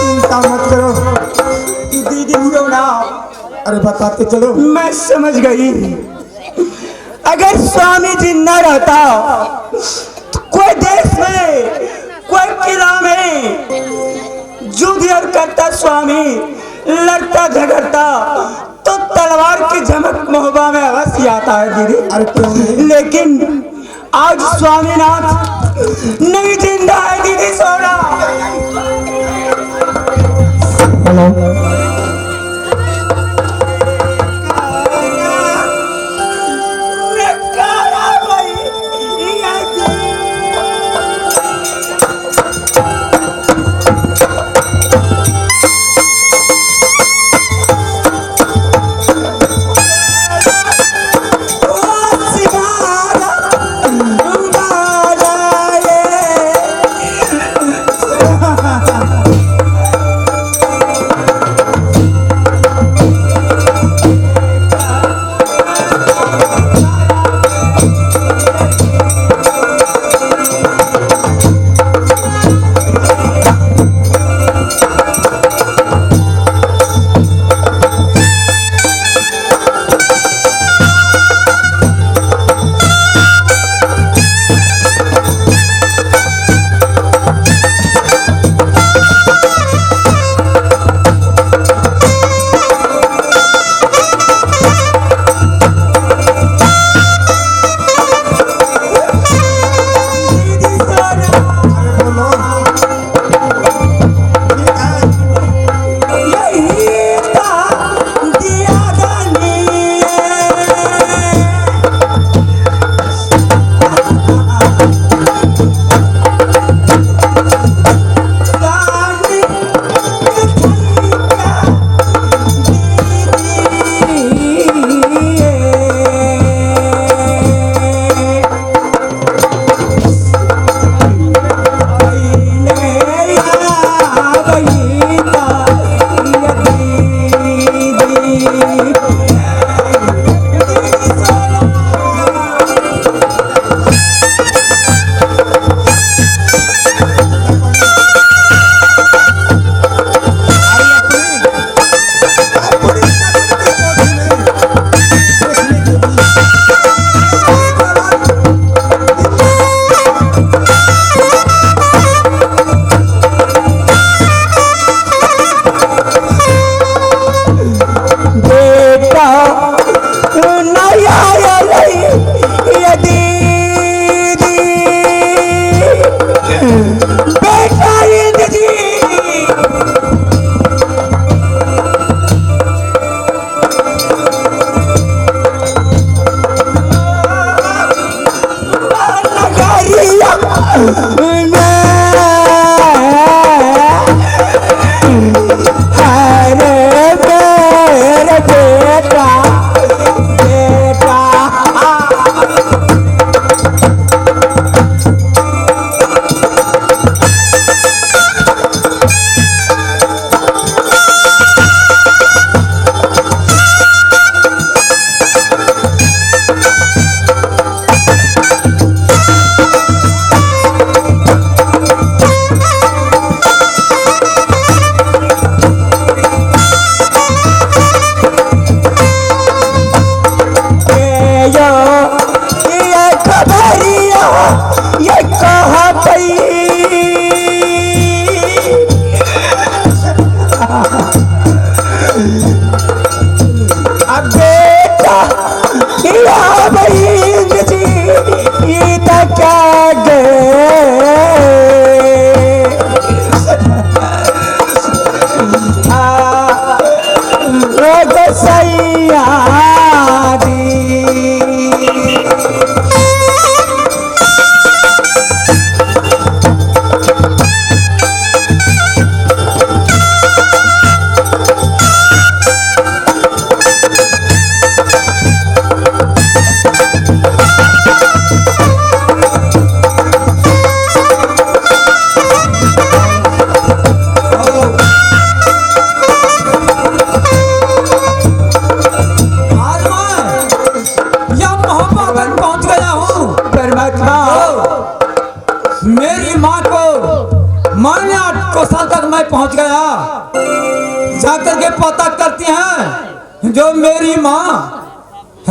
चिंता मत करो। दीदी सोना, अरे बताते चलो। मैं समझ गई, अगर स्वामी जी न रहता तो कोई देश में कोई किला में युद्ध और करता स्वामी, लड़ता झगड़ता तो तलवार की झमक महोबा में अवश्य आता है दीदी। अरे क्यों नहीं? लेकिन आज स्वामीनाथ नहीं जिंदा है दीदी सोना। नकारा भैया जी।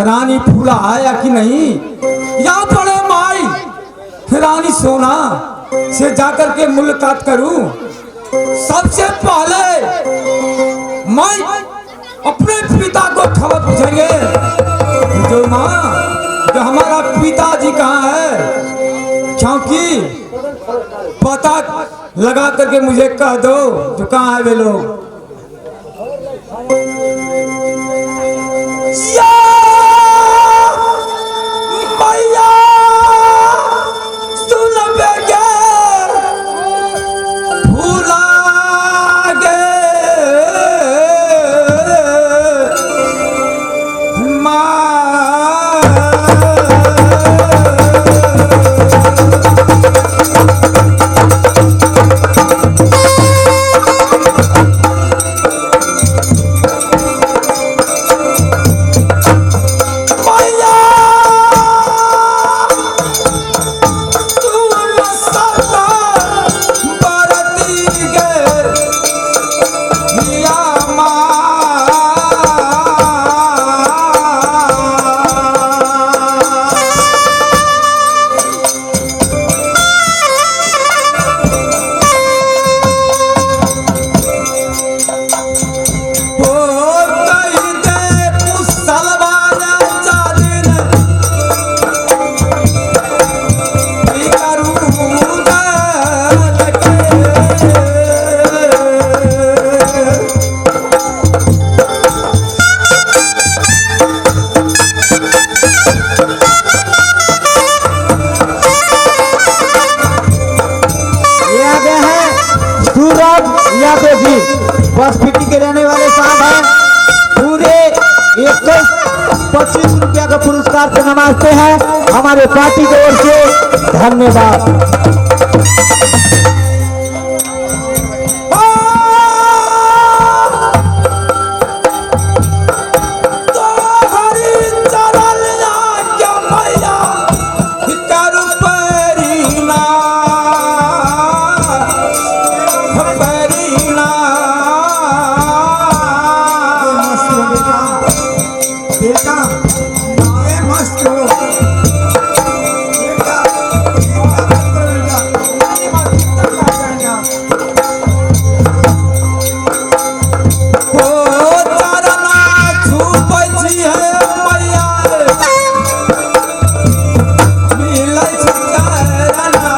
रानी फूला आया कि नहीं, या बड़े माई रानी सोना से जाकर के मुलाकात करूं। सबसे पहले मैं अपने पिता को खबर पूछेंगे, जो माँ जो हमारा पिताजी कहाँ है, क्योंकि पता लगा करके मुझे कह दो जो कहाँ है वे लोग। या मैया सुन बेगे भूला गे माँ। मैया तुम सदा बरती गे या माँ। ओ कही दे कुशलवान चारिन करू दल के। ये आ गए हैं सूरज यादव जी, बसपीटी के रहने वाले साहब हैं। पूरे 21-25 रुपया का पुरस्कार से नवाजते हैं हमारे पार्टी की ओर से। धन्यवाद। तो हरि चरण आज्ञा मैया करू परिणा परिणा। मस्त हो बेटा, बेटा ये मस्त हो बेटा, चिंता मत करो बेटा, तुम्हारी माँ चिंता क्या करेगा। ओ चरना छुपै छी हे मैया मिलै छै चरना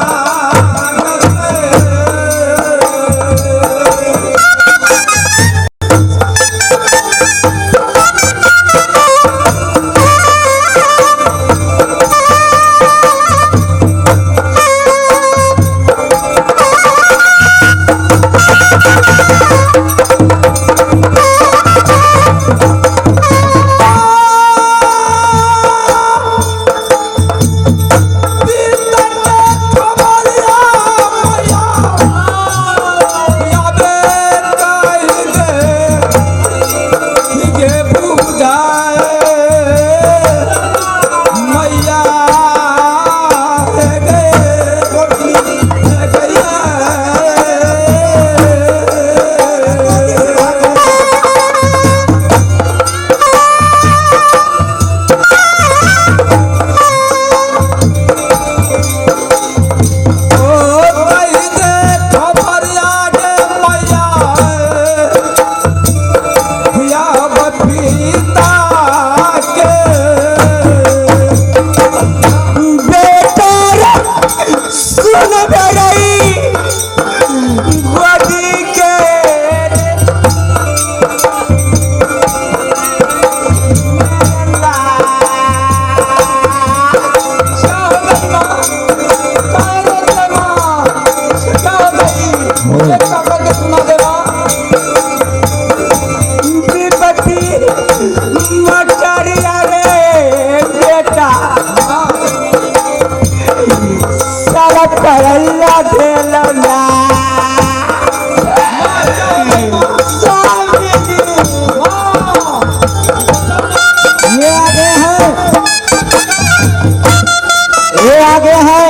के। बेटा सुन बेड़ई गोदी के विपत्ति मटरिया रे बेटा, सारा पढ़ैया देलना। ये आगे हैं, ये आगे हैं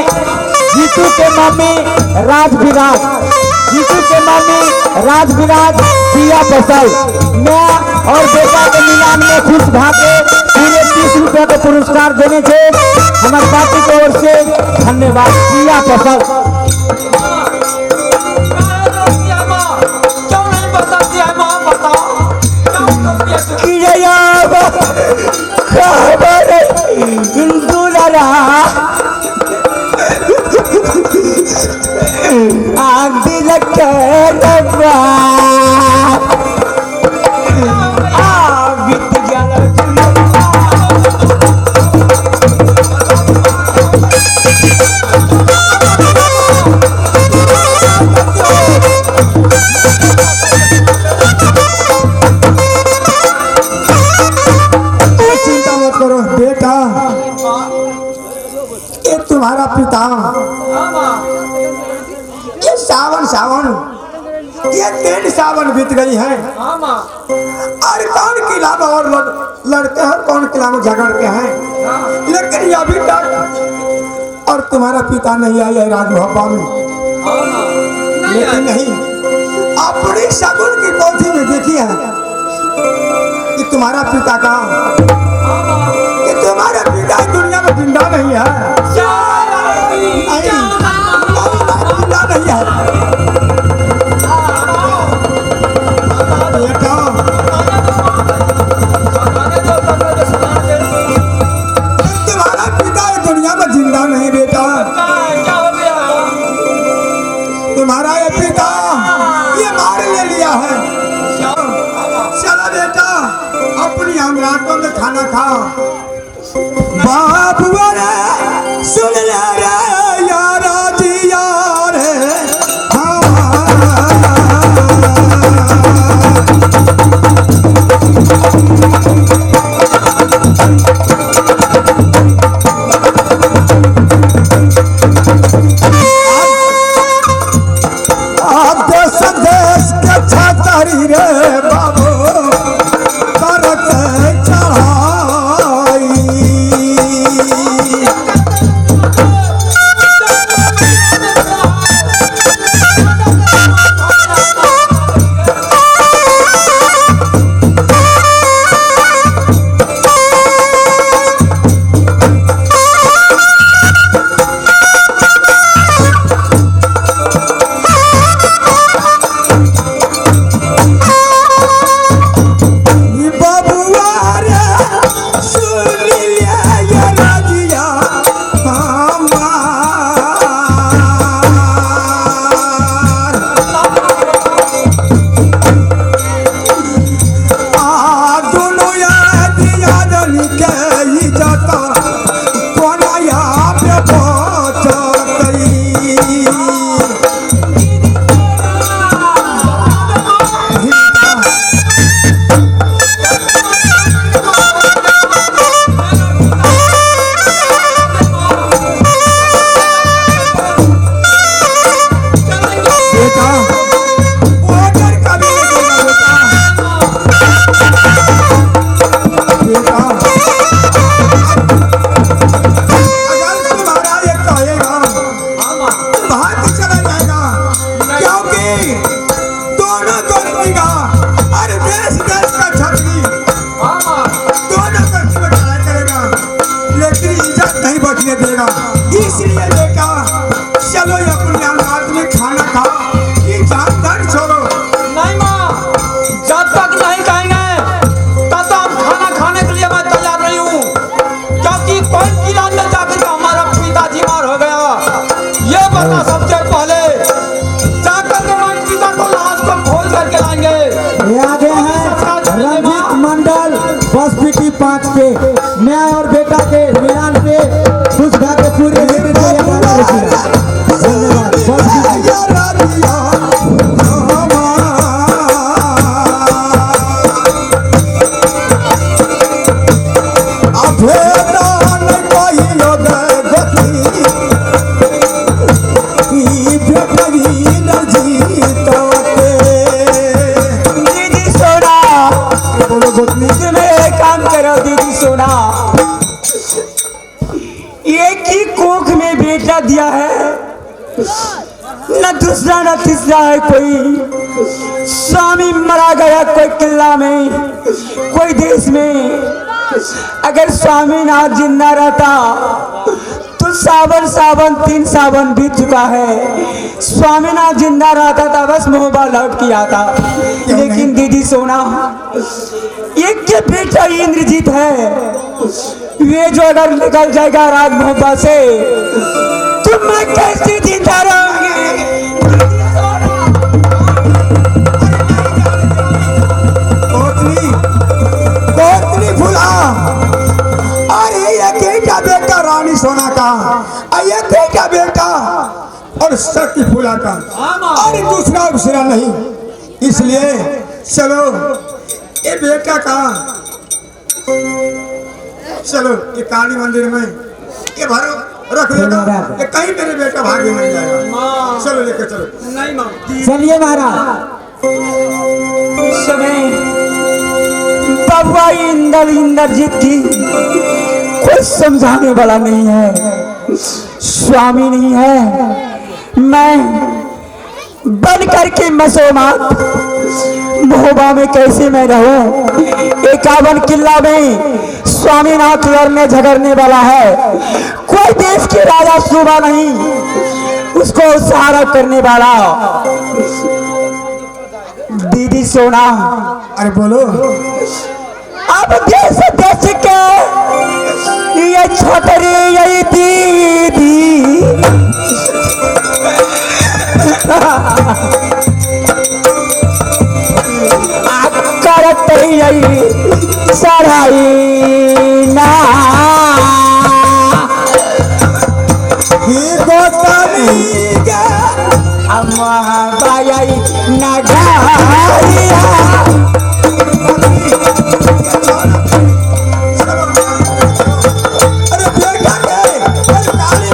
जीतू के मम्मी राजविराज, जीतू के मम्मी राजविराज पिया फसल। मैं और बेटा के मिलान में खुश भाके पूरे 30 रुपया के पुरस्कार देने थे हमारे पार्टी की ओर से धन्यवाद। जिला फसल क्यों नहीं बताती है माँ, बताओ क्यों चिंता मत करो बेटा, ये तुम्हारा पिता ये सावन सावन ये 3 सावन बीत गई है और कौन किला में और लड़ते हैं, कौन किला में झगड़ते हैं, लेकिन ये अभी तक और तुम्हारा पिता नहीं आया है राजभवन में। लेकिन नहीं, अपनी शगुन की पोथी में देखी है कि तुम्हारा पिता का, कि तुम्हारा पिता दुनिया में जिंदा नहीं है, जिंदा नहीं है। बेटा तुम्हारा पिता दुनिया में जिंदा नहीं बेटा, तुम्हारा ये पिता ये मार ले लिया है। चलो बेटा अपनी अमरातों में खाना खाओ। बाबू रे सुन ले रे यारा जी यार है, आप देश देश के छातारी रे बाबू करत चढ़ाई। इसलिए बेटा चलो अपने हाथ में खाना खाओ, ये जान छोड़ो। नहीं माँ, जब तक नहीं कहेंगे तब तक हम खाना खाने के लिए मैं तैयार नहीं हूँ, क्योंकि कौन किला में जाकर के हमारा पिताजी मार हो गया ये बता सबसे पहले जाकर के मैं पिता को लाश को खोल करके लाएंगे। ये आगे हैं रंजीत मंडल बस पीटी 5 पे न्याय और बेटा के मिलान पे खुश भा के पूरे धन्यवाद। दीदी सोना तुम्हें काम करो दीदी सोना, एक ही कोख में बेटा दिया है न दूसरा न तीसरा है कोई। स्वामी मरा गया कोई किला में, कोई देश में। अगर स्वामी नाथ जिंदा रहता तो सावन सावन 3 सावन बीत चुका है। स्वामीनाथ जिंदा रहता था बस मोहबा लौट के आता। लेकिन दीदी सोना, एक के बेटा इंद्रजीत है, वे जो अगर निकल जाएगा राज मोहबा से तो मैं कैसे जिंदा रहूंगी। फुला अरे ये बेटा रानी सोना का, ये बेटा बेटा और शक्ति फूला का, अरे दूसरा दूसरा नहीं। इसलिए चलो ये बेटा का, चलो ये काली मंदिर में ये भरो रख देगा, ये कहीं मेरे बेटा भागे नहीं जाएगा। चलो लेकर चलो। नहीं माँ, चलिए महाराज। समय बबुआ इंद्रजीत की कुछ समझाने वाला नहीं है, स्वामी नहीं है। मैं बन करके मसोमात मोहबा में कैसे मैं रहूं। 51 किला में स्वामीनाथ लड़ने झगड़ने वाला है, कोई देश के राजा सूबा नहीं उसको सहारा करने वाला। दीदी सोना, अरे बोलो। अब देश देश के ये छोटरी यही दीदी करत यही सराई ना। अम्मा बाई नगारिया।